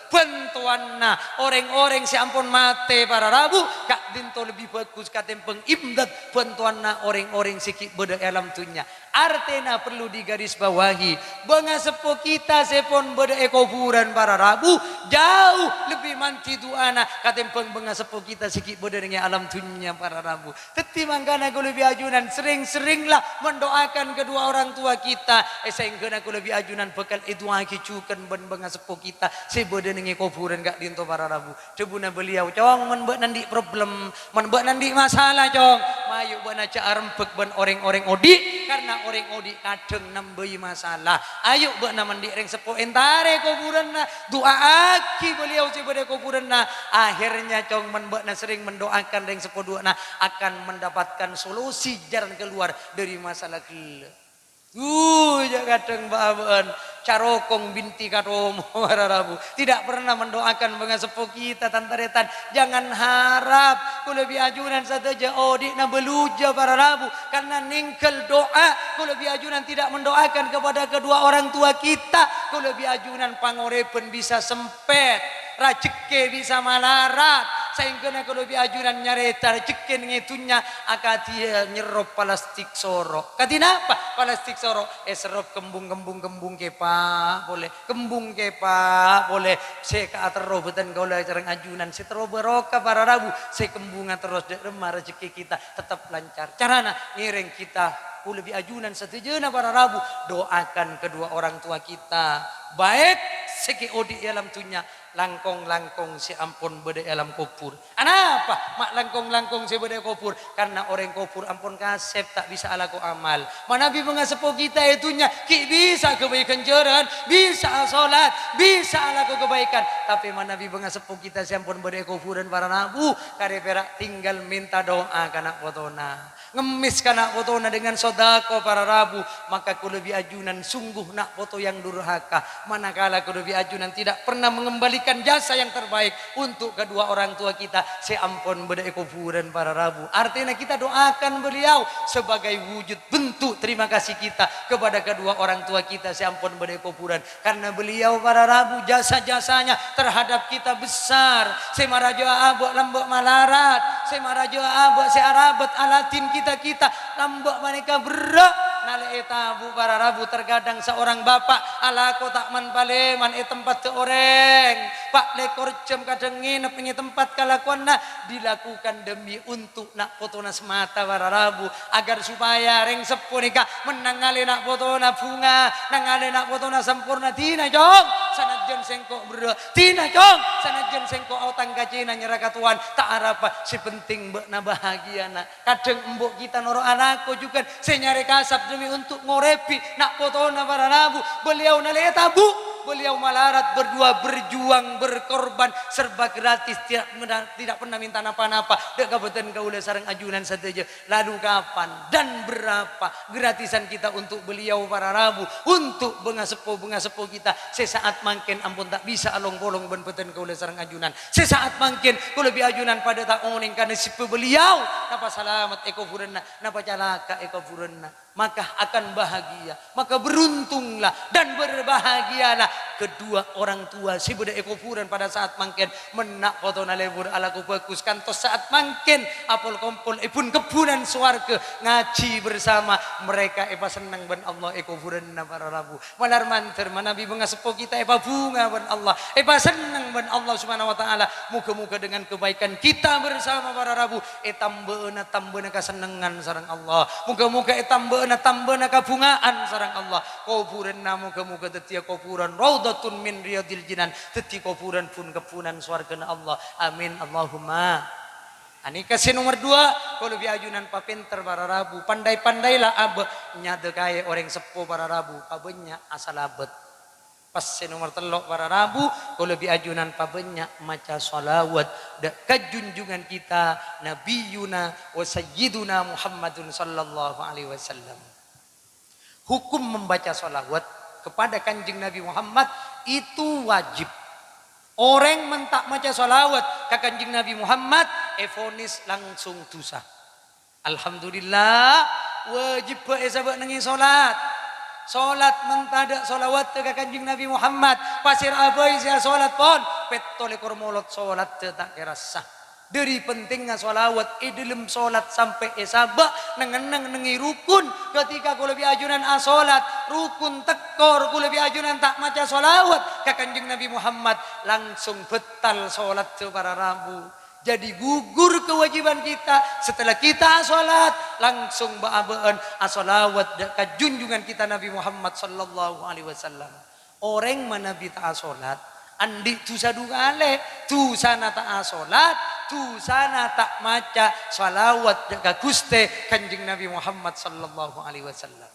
bhântowanna orèng-orèng sè ampon matè, para rabu, ka'dinto lebbi bhâghus katèmbhâng imdad bhântowanna orèng-orèng sè ghi' bâdâ è alam dhunnya. Artèna perlu digarisbawahi, bângaseppo kita sè pon bâdâ è kobhurân, para rabu, jauh lebbi mandhi du'ana katèmbhâng bângaseppo kita sè ghi' bâdâ neng è alam dhunnya, para rabu. Dhâddhi mangkana kaulâ bi' ajunan serrèng-serrèng la mendoakan kedua orang tua kita. È saèngghâna kaulâ bi' ajunan bhâkal èdu'aaghi jhughân bân bângaseppo kita sè bâdâ neng è kobhurân ka'dinto, para rabu. Dhâbuna beliau, "Cong, mon bâ'na andi' problem, mon bâ'na andi' masalah, Cong, mayu bâ'na jhâ' arembhâk bân orèng-orèng odi', karna orèng odi' kadhâng nambâi masalah. Ayu bâ'na mandi' rèng seppo èntarè kobhurânna, du'aaghi beliau sè bâdâ è kobhurânna. Akhirnya, Cong, mon bâ'na serrèng mendoakan rèng seppo duwâ'na, akan mendapatkan solusi, jalan keluar dari masalah ghellâ'." Duh, jhâ' kadhâng bâ'-abâ'ân, carokong binti katomo, para rabu. Tidak pernah mendoakan bângaseppo kita, tan-tarètan. Jangan harap kaulâ bi' ajunan sadhâjâ odi'na bâlujâ, para rabu, karna nèngghâl doa. Kaulâ bi' ajunan tidak mendoakan kepada kedua orang tua kita. Kaulâ bi' ajunan pangorèbhân bisa sempèt, rajhekkè bisa malarat, saèngghâna kaulâ bi' ajunan nyarè rajhekkè neng è dhunnya akadhi nyerrop plastik soro'. Kadhi napa plastik soro'? Èserrop kembung, kembung, kembung kèpa' polè, kembung kèpa' polè. Sè katerro bhâdhân kaulâ sareng ajunan sè terro barokah, para rabu, sè kembungnga terros dâ' remma rajhekkè kita tetep lancar. Carana ngèrèng kita, kaulâ bi' ajunan sadhâjâna, para rabu, doakan kedua orang tua kita, baik sè ghi' odi' è alam dhunnya, langkong-langkong sè ampon bâdâ è alam kobhur. Anapa ma' langkong-langkong sè bâdâ è kobhur? Karna orèng kobhur ampon kasèp, ta' bisa alako amal. Manabi bângaseppo kita è dhunnya ghi' bisa ghâbây ghânjhârân, bisa asolat, bisa alako kabaikan. Tapè manabi bângaseppo kita sè ampon bâdâ è kobhurân, para rabu, karè pèra' tinggal mènta do'a ka na' potona. Ngemmès ka na' potona dengan sodako, para rabu, maka kaulâ bi' ajunan sungguh na' poto yang durhaka. Manakala kaulâ bi' ajunan tidak pernah mengembalikan jasa yang terbaik untuk kedua orang tua kita sè ampon bâdâ è kobhurân, para rabu. Artèna kita doakan beliau sebagai wujud bentuk terima kasih kita kepada kedua orang tua kita sè ampon bâdâ è kobhurân. Karena beliau, para rabu, jasa-jasanya terhadap kita besar. Sè marajâ'â abâ' lambâ' malarat, sè marajâ'â abâ' sè arabât aladhin kita-kita, lambâ' panèka berrâ'. Nalè ètabuk, para rabu, terkadang seorang bapak alako ta' man-palèman è tempat orèng. Pa' lèkor jam kadhâng ngènep neng è tempat kalakowanna dilakukan demi untuk na' potona semata, para rabu, agar supaya rèng seppo nèka mennang ngalè na' potona bhunga, nangalè na' potona samporna. Dina, Cong, sanajjân sèngko' berrâ'. Dina, Cong, sanajjân sèngko' aotang ka cèna nyerra ka towan, ta' arapa, sè penting bâ'na bahagia, na'. Kadhâng embu' kita noro' alako jhughân sè nyarè kasap demi untuk ngorèbhi na' potona, para rabu. Beliau nalè ètabuk, beliau malarat berdua, berjuang, berkorban, serba gratis, tidak, tidak pernah minta napa-napa dâ' ka bhâdhân kaulâ sareng ajunan sadhâjâ. Lalu kapan dan berapa gratisan kita untuk beliau, para rabu, untuk bângaseppo-bângaseppo kita sè sa'at mangkèn ampon ta' bisa along-polong bân bhâdhân kaulâ sareng ajunan? Sè sa'at mangkèn kaulâ bi' ajunan padâ ta' onèng ka nasibbhâ beliau, napa salamet è kobhurânna, napa calaka' è kobhurânna. Maka akan bahagia, maka beruntunglah dan berbahagialah kedua orang tua sè bâdâ è kobhurân pada saat mangkèn. Mennang potona lebur alako bhâghus kantos saat mangkèn apol-kompol è bun-kebbhunan sowarghâ ngajhi bersama, mereka èpasenneng bân Allah è kobhurânna, para rabu. Malar mandhâr manabi bângaseppo kita èpabhunga bân Allah, èpasenneng bân Allah Subhanahu wa Ta'ala. Moga-moga dengan kebaikan kita bersama, para rabu, ètambâ'âna tambâna kasennengngan sareng Allah. Moga-moga ètambâ'âna tambâna kabhungaan sareng Allah. Kobhurânna moga-moga dhâddhiyâ kobhurân raudhatun min riyadil jinan, dhâddhi kobhurân bun-kebbhunan sowarghâna Allah. Amin, Allahumma. Anèka sè nomer duwâ', kaulâ bi' ajunan papènter para rabu, pandai-pandailah abâ' nyadhâkaè orèng seppo para rabu, pabânnya' asalawat. Pas sè nomer tello' para rabu, kaulâ bi' ajunan pabânnya' maca salawat dâ' ka junjungan kita, Nabiyuna wa Sayyiduna Muhammadun sallallahu alaihi wasallam. Hukum membaca salawat kepada Kanjeng Nabi Muhammad itu wajib. Orèng mon ta' maca salawat ka Kanjeng Nabi Muhammad, èvonis langsung dusa. Alhamdulillah, wajib bâ' èsabâ' nèngè salat. Salat mon tadâ' salawatta ka Kanjeng Nabi Muhammad, pasèra bhâi sè asalat pon, pètto lèkor molot salatta ta' kèra sah. Dâri pentingnga salawat è dâlem salat sampè' èsabâ', neng-enneng nèngè rukun. Ketika kaulâ bi' ajunan asalat, rukun tèkor, kaulâ bi' ajunan ta' maca salawat ka Kanjeng Nabi Muhammad, langsung bâttal salatta para rabu. Jadi gugur kewajiban kita. Setelah kita asalat, langsung bâ'-abâ'ân asalawat dâ' ka junjungan kita Nabi Muhammad sallallahu alaihi wasallam. Orèng manabi ta' asalat, andi' dusa du kalè. Dusana ta' asalat, dusana ta' maca salawat dâ' ka Ghustè Kanjeng Nabi Muhammad sallallahu alaihi wasallam.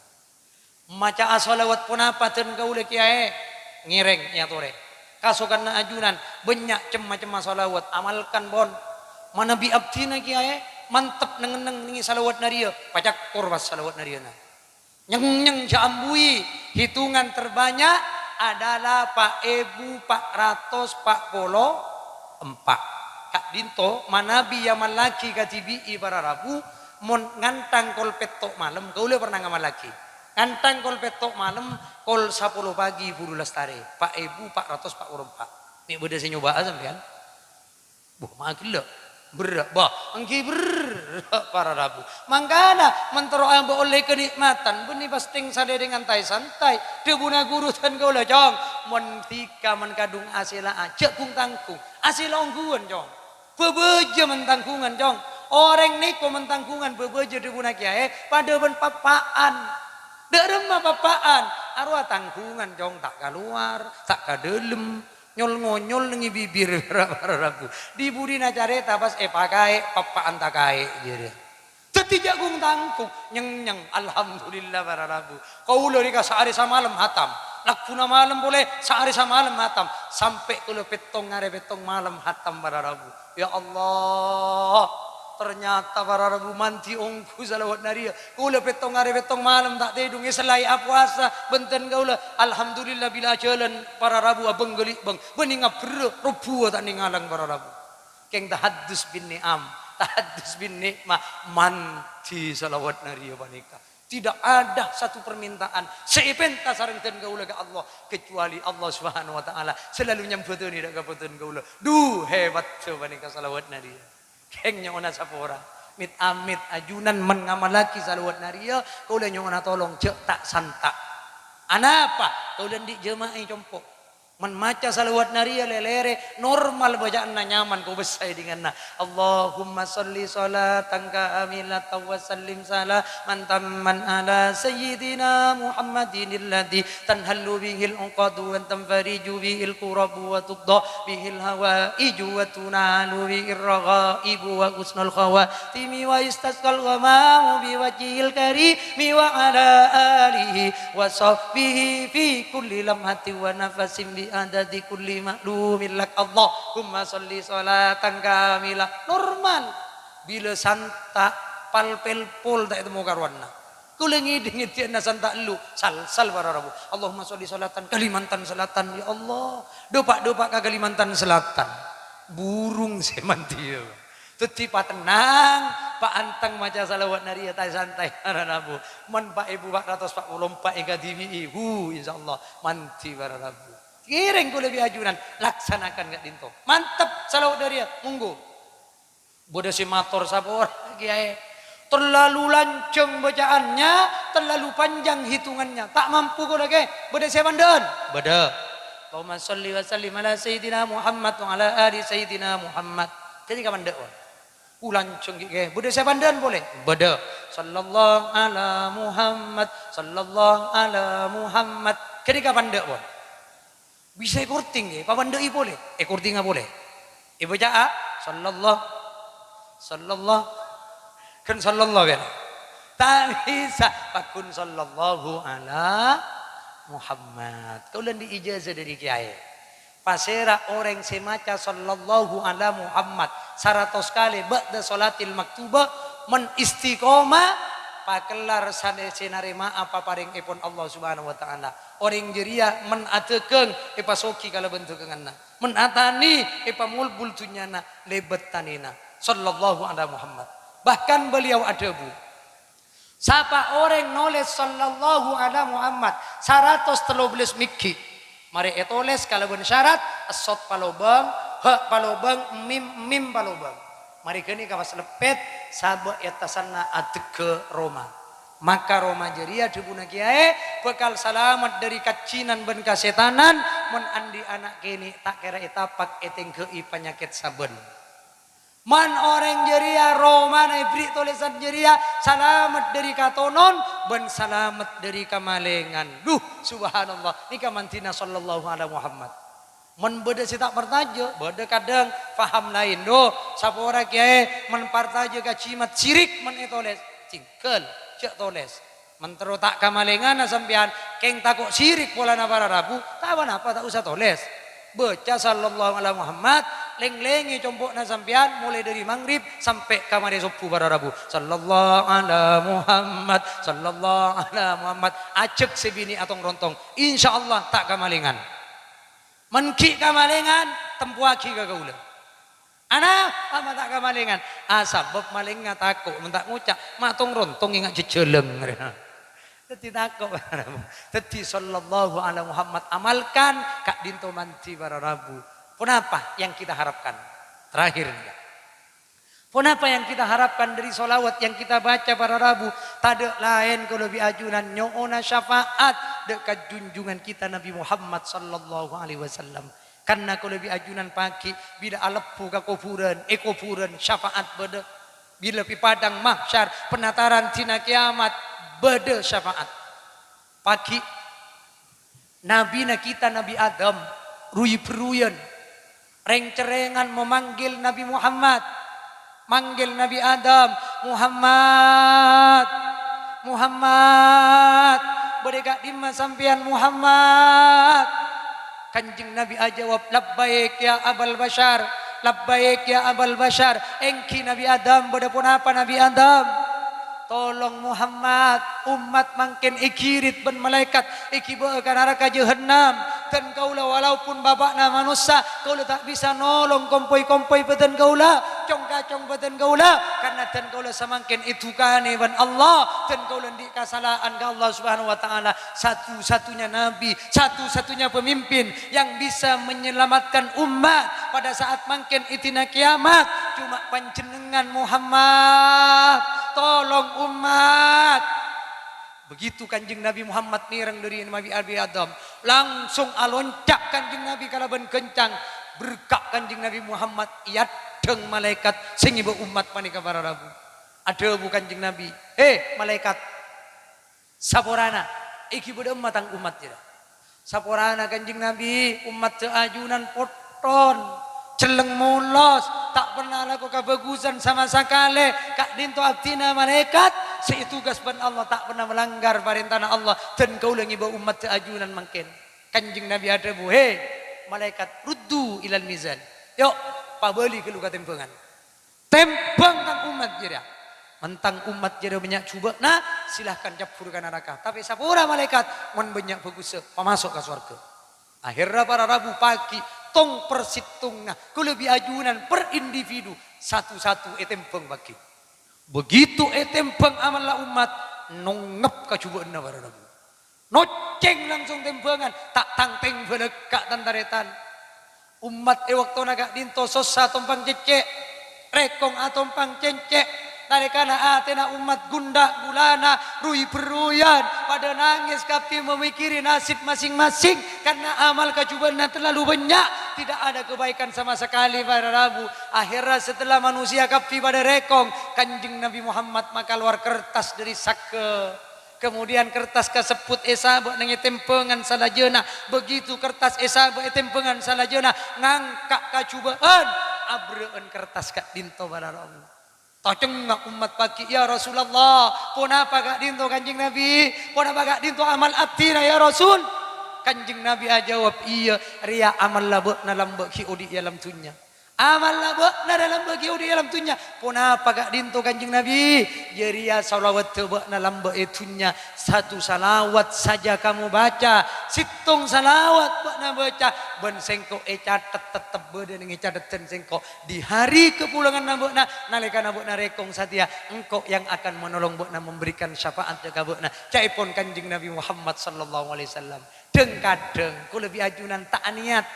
Maca'a salawat ponapa dân kaulâ kèyaè? Ngèrèng èyatorè. Kasokanna ajunan, bânnya' cem-macemma salawat, amalkan, pon. Manabi abdhina kèyaè, mantep neng-enneng nèngè salawat nariyah, pacakkor pas salawat nariyana. Nyeng-nyeng jhâ' ambuwi, hitungan terbanyak adalah pa' èbu pa' ratos pa' polo empa'. Ka'dinto manabi èamallaghi kadhibi'i para rabu, mon ngantang kol pètto' malem, kaulâ pernah ngamallaghi. Ngantang kol pètto' malem, kol sapolo pagi buru lastarè, pa' èbu pa' ratos pa' polo empa'. Mè' bâdâ sè nyoba'a sampèyan? Bâh, ma' ghellâ'. Berrâ', bâh, èngghi berrâ' para rabu. Mangkana, mon terro abâ' ollè kanè'matan, bânnè pas tèng salèrèngan taè-santaè. Dhâbuna ghuru dân kaulâ, "Cong, mon dhika mon kadhung asèlla'a, jhâ' ghung-tangghung. Asèlla ongghuwân, Cong. Bhâbhâjâ mon tangghungan, Cong. Orèng nèko mon tangghungan bhâbhâjâ," dhâbuna kèyaè, "padâ bân pappa'an. Dâ' remma pappa'an? Arowa tangghungan, Cong, ta' kalowar, ta' ka dâlem." Nyol-ngonyol nèngè bibir, para rabu. Dhi-budhina carèta pas èpakaè, pappa'an takaè, jârèya. Dhâddhi jhâ' ghung-tangghung, nyeng-nyeng. Alhamdulillah, para rabu. Kaulâ rèka saarè samalem hatam. Lagghuna malem polè, saarè samalem hatam. Sampè' kaulâ pèttong arè pèttong malem hatam, para rabu. Ya Allah, ternyata para rabu mandi ongghu salawat nariyah. Kaulâ pèttong arè pèttong malem ta' tèdhung, èsellai apowasa bân dân kaulâ. Alhamdulillah, bilâ ajhâlân para rabu abâng ghâli'bâng, bânnè ngaberrâ', robbhuwâ ta' nèngalang para rabu. Kèng tahaddus bin ni'am, tahaddus bin ni'mah, mandi salawat nariyah panèka. Tidak ada satu permintaan sè èpènta sareng dân kaulâ ka Allah, kecuali Allah Subhanahu wa Ta'ala selalu nyambhâdhâni dâ' ka bhâdhân kaulâ. Dhu, hebat panèka salawat nariyah. Kèng nyo'ona sapora. Mit-amit ajunan mon ngamallaghi salawat nariyah, kaulâ nyo'ona tolong jhâ' ta' santa'. Anapa? Kaulâ andi' jhâma'è compo'. Mon maca salawat nariyah lè-lèrè, normal bâca'anna, nyaman, kobâsa è dinganna. Allahumma shalli shalatan kamilatan wa sallim salaman tamman ala sayyidina Muhammadin alladzi tanhallu bihil uqadu wa tanfariju bihil kurabu wa tuqda bihil hawaiju wa tunalu bihir raghaibu wa husnul khawatimi wa istasqal ghamamu biwajhihil karimi wa ala alihi wa sahbihi fi kulli lamhatin wa nafasin bi adadi kulli ma'lumin lak. Allahumma shalli shalatan kamilah. Normal. Bilâ santa', pal-pèlpol ta' ètemmo karowanna. Kaulâ ngèdhing èdhi'ânna santa' ellu, sal-sal para rabu. Allahumma shalli shalatan Kalimantan Selatan, ya Allah. Dhopa'-dhopa' ka Kalimantan Selatan. Burung sè mandiyâ. Dhâddhi patennang, paanteng maca salawat nariyah, taè-santaè para rabu. Mon pa' èbu pa' ratos pa' polo empa' èkadhibi'i, hu, insyaallah mandi para rabu. Ngèrèng kaulâ bi' ajunan, laksanakan ka'dinto. Mantep salawat nariyah, mongghu. Bâdâ sè mator sapora, Kèyaè. Terlalu lanjhâng bâca'annya, terlalu panjang hitungannya. Ta' mampu kaulâ, Kè. Bâdâ sè pandâ'ân? Bâdâ. Allahumma shalli wa sallim ala Sayyidina Muhammad wa ala ali Sayyidina Muhammad. Jadi kapan dâ', pon? Uh, lanjhâng ghi', Kè. Bâdâ sè pandâ'ân polè? Bâdâ. Sallallahu ala Muhammad, sallallahu ala Muhammad. Jadi kapan dâ', pon? Bisa èkorting, Kè, papandâ'i polè. Èkortinga polè. Èbâca'a, sallallahu. Sallallahu, kan sallallahu ya? Ta' bisa, paggun sallallahu ala Muhammad. Kaulâ andi' ijazah dâri kèyaè. Pasèra orèng sè maca sallallahu ala Muhammad saratos kalè ba'da sholatil maktubah, mon istiqomah, pakellar sanè-, sè narèma'a paparèngèpon Allah Subhanahu wa Ta'ala. Orèng jârèya mon adhâghâng èpasoghi kalabân dhâghânganna, mon atanè èpamolbul dhunnyana lèbât tanèna. Sallallahu ala Muhammad. Bahkan beliau adhâbu, Sapa orèng nolès sallallahu ala Muhammad saratos tello bellâs mèghi', marè ètolès kalabân syarat, sod palobâng, ha palobâng, mim, mim palobâng. Marè ghânèka pas leppèt, sabâ' è attasanna adhegghâ' roma. Maka roma jârèya dhâbuna kèyaè bhâkal salamet dâri kajjhinan bân kasètanan, mon andi' ana' kènè' ta' kèra ètapak ètèngghâ'i panyakèt sabân. Mon orèng jârèya romana èberri' tolèsan jârèya salamet dâri katonon bân salamet dâri kamalèngan. Duh, subhanallah, nèka mandhina sallallahu ala Muhammad. Mon bâdâ sè ta' partajâ, bâdâ kadhâng paham laèn. Duh, sapora kèyaè mon partajâ ka jimat syirik mon ètolès. Tinggal, jhâ' tolès. Mon terro ta' kamalèngana sampèyan, kèng tako' syirik polana para rabu, ta' pa-napa, ta' osa tolès. Baca sallallahu ala Muhammad, lèng-lèngè compo'na sampèyan molaè dâri maghrib sampè' ka marè sobbhu para rabu. Sallallahu ala Muhammad, sallallahu ala Muhammad. Ajhâk sè binè' atong-rontong. Insyaallah ta' kamalèngan. Mon ghi' kamalèngan, tempoaghi ka kaulâ. Ana, apa ta' kamalèngan? Ah, sabâb malèngnga tako', mon ta' ngoca', ma' tong-rontong enga' jhâjhâlâng. Dhâddhi tako'. Dhâddhi, sallallahu ala Muhammad, amalkan ka'dinto mandhi para rabu. Ponapa yang kita harapkan? Terakhir, nèka. Ponapa yang kita harapkan dari sholawat yang kita baca para rabu? Tadâ' laèn kaulâ bi' ajunan nyo'ona syafaat dâ' ka junjungan kita Nabi Muhammad sallallahu alaihi wasallam. Karna kaulâ bi' ajunan pagghi' bilâ alebbhu ka kobhurân, è kobhurân syafaat bâdâ. Bilâ bi' padang mahsyar, penataran dina kiamat, bâdâ syafaat. Pagghi', nabina kita Nabi Adam, ruy-berruyân, rèng-cerrèngan mamanggil Nabi Muhammad. Manggil Nabi Adam, "Muhammad, Muhammad, bâdâ è ka'dimma sampèyan, Muhammad?" Kanjeng Nabi ajâwâb, "Labbaik ya Abal Basyar, labbaik ya Abal Basyar." "Èngghi Nabi Adam, bâdâ ponapa Nabi Adam?" "Tolong Muhammad, ommat mangkèn èghirit bân malaèkat, èghibâ'â ka naraka jahannam. Dân kaulâ, walaupun bapa'na manossa, kaulâ ta' bisa nolong kompoy-kompoy bhâdhân kaulâ, cong-kacong bhâdhân kaulâ, karna dân kaulâ samangkèn èdukanè bân Allah, dân kaulâ andi' kasala'an ka Allah Subhanahu wa Ta'ala. Satu-satunya nabi, satu-satunya pemimpin yang bisa menyelamatkan umat pada saat mangkèn è dina kiamat, cuma Panjhennengngan, Muhammad. Tolong, umat." Begitu Kanjeng Nabi Muhammad mèreng dâri Nabi Abi Adam, langsung alonca' Kanjeng Nabi kalabân ghâncang. Berka' Kanjeng Nabi Muhammad èaddhâng malaèkat sè ngèbâ ommat panèka para rabu. Adhâbu Kanjeng Nabi, "Hè, malaèkat, saporana, èghi bâdâ emma tang ommat jârèya?" Saporana Kanjeng Nabi, ommaddhâ ajunan potton, celleng molos, ta' pernah alako kabhâghusân sama sakalè. Ka'dinto abdhina malaèkat sè ètugas bân Allah, ta' pernah melanggar parèntana Allah. Dân kaulâ ngèbâ ommaddhâ ajunan mangkèn. Kanjeng Nabi adhâbu, "Hè, malaèkat, ruddu ilal mizan. Yo', pabâli ghâllu ka tèmbhângan." Tèmbhâng tang ommat jârèya. Mon tang ommat jârèya bânnya' jhubâ'na, silahkan cabbhur ka naraka. Tapè sapora malaèkat, mon bânnya' bhâghussa, pamaso' ka sowarghâ. Aherra para rabu pagghi', tong per sèttongnga, kaulâ bi' ajunan per individu, satu-satu ètèmbhâng pagghi'. Begitu ètèmbhâng amalla ommat, nongngep ka jhubâ'na para rabu. Noccèng langsung tèmbhângan, ta' tangtèng bâlâkka' tan-tarètan. Ommat è bâktona ka'dinto sossa atompang cèccè', rèkong atompang cèncè'. Narèkana atèna ommat ghundhâ' ghulâna, ruy-berruyân, padâ nangès kabbhi mamèkkèrè nasib masing-masing, karna amal kajhubâ'na terlalu bânnya', tidak ada kebaikan sama sekali para rabu. Aherra setelah manusia kabbhi padâ rèkong, Kanjeng Nabi Muhammad makalowar kertas dâri sagghâ. Kemudian kertas kasebbhut èsabâ' neng è tèmbhângan salajâna. Begitu kertas èsabâ' è tèmbhângan salajâna, ngangka' kajhubâ'ân, abrâ'ân kertas ka'dinto para rabu. Tacengnga ommat paghi', "Ya Rasulullah, ponapa ka'dhinto Kanjeng Nabi? Ponapa ka'dhinto amal abdhina, ya Rasul?" Kanjeng Nabi ajawab, "Iyâ, rèya amalla bâ'na lambâ' ghi' odi' è alam dhunnya." Amalla bâ'na lambâ' ghi' odi' è alam dhunnya. Ponapa ka'dhinto Kanjeng Nabi? Jârèya salawatta bâ'na lambâ' è dhunnya. Satu salawat saja kamu baca, sèttong salawat bâ'na baca, bân sèngko' ècatet, tettep bâdâ neng è cateddhân sèngko'. Di hari kapulanganna bâ'na, nalèkana bâ'na rèkong satèya, engko' yang akan menolong bâ'na, memberikan syafaat ka bâ'na. Ca'èpon Kanjeng Nabi Muhammad sallallahu alaihi wasallam. Dhâng-kadhâng kaulâ bi' ajunan ta' aniyat.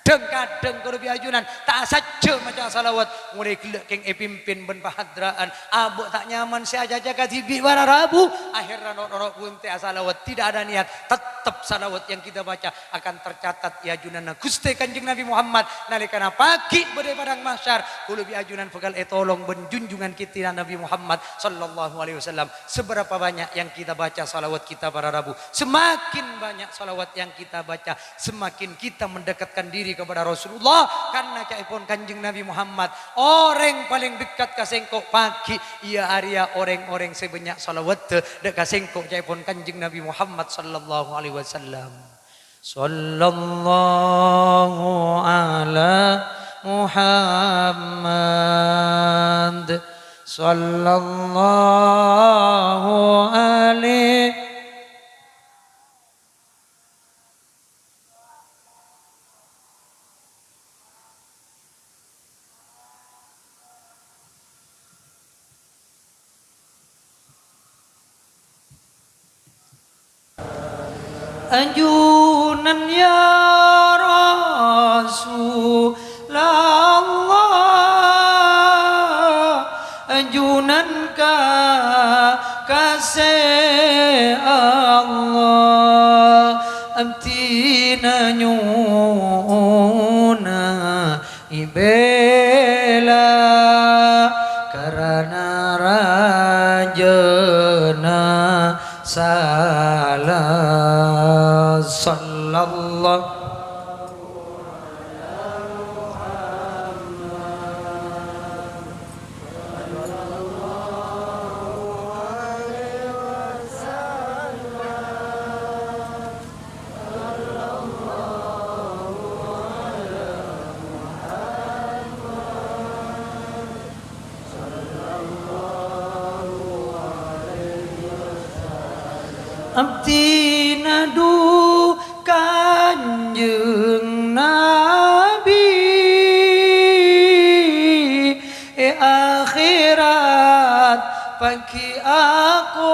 Dhâng-kadhâng kaulâ bi' ajunan ta' asajjhâ maca salawat. Molaè ghellâ' kèng èpimpin bân pahadra'an. Abâ' ta' nyaman sè acaca kadhibi' para rabu. Akhèrra no'-, no'-, no' bunte' asalawat. Tidak ada niat. Tettep salawat yang kita baca akan tercatat è ajunanna Ghustè Kanjeng Nabi Muhammad nalèkana paghi' bâdâ è Padang Mahsyar. Kaulâ bi' ajunan bhâkal ètolong bân junjungan kita Nabi Muhammad sallallahu alaihi wasallam. Seberapa banyak yang kita baca salawat kita para rabu, semakin banyak salawat yang kita baca, semakin kita mendekatkan diri kepada Rasulullah. Karena ca'èpon Kanjeng Nabi Muhammad, "Orèng palèng dekat ka sèngko' paghi', iyâ arèya orèng-orèng sè bânnya' salawatta dâ' ka sèngko'," ca'èpon Kanjeng Nabi Muhammad sallallahu alaihi wasallam. Sallallahu ala Muhammad. Sallallahu alaihi. Ajunan ya Rasulullah, ajunan kakasè Allah, abdhina nyo'ona èbela karana rajâna sala. Sallallahu Abdhina dhu Kanjeng Nabi, è akhèrat paghi' akowaghi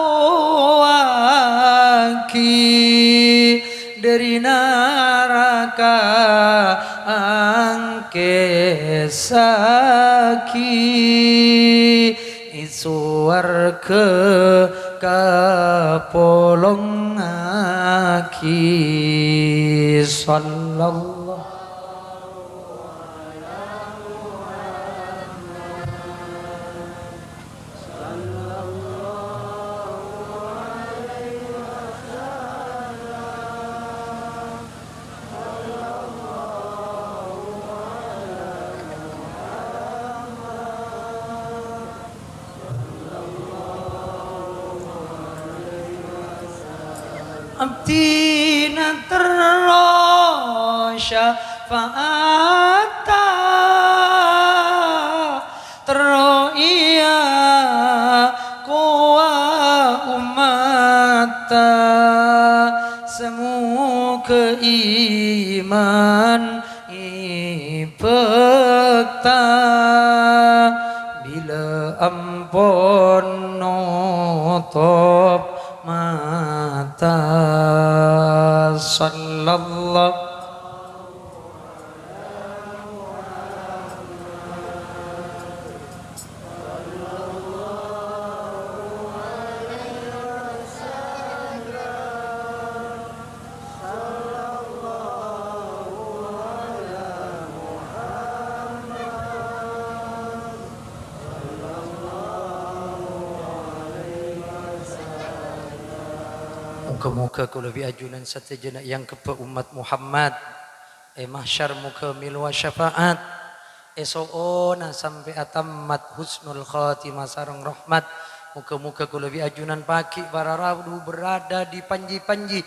dâri naraka angkèsaghi, è sowarghâ kapolongngaghi. Sallallahu Abdhina terro syafa'atta, terro iyâ kowa ummatta, samoghâ iman ibâkta bilâ ampon notop mata. Sallallahu Moghâ-moghâ kaulâ bi' ajunan sadhâjâna èanggheppa ommat Muhammad. È mahsyar moghâ mèlowa syafaat. Èso'ona sampè' atammat husnul khatimah sareng rahmat. Moghâ-moghâ kaulâ bi' ajunan paghi' para rabu berada di panji-panji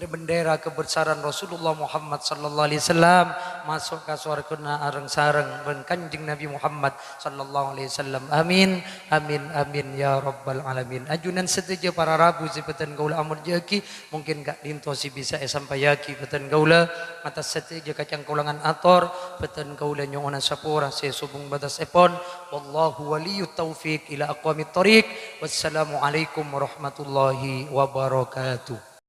bendera kebesaran Rasulullah Muhammad sallallahu alaihi wasallam, maso' ka sowarghâna areng-sareng bân Kanjeng Nabi Muhammad sallallahu alaihi wasallam. Amin, amin, amin, ya rabbal alamin. Ajunan sadhâjâ para rabu sè bhâdhân kaulâ amoljâ'aghi, mungkin ka'dinto sè bisa èsampayaghi bhâdhân kaulâ. Atas sadhâjâ kacangkolangan ator, bhâdhân kaulâ nyo'ona sapora sè sobung bâtessèpon. Wallahu waliyyut taufiq ila aqwamit thoriq. Wassalamualaikum warahmatullahi wabarakatuh.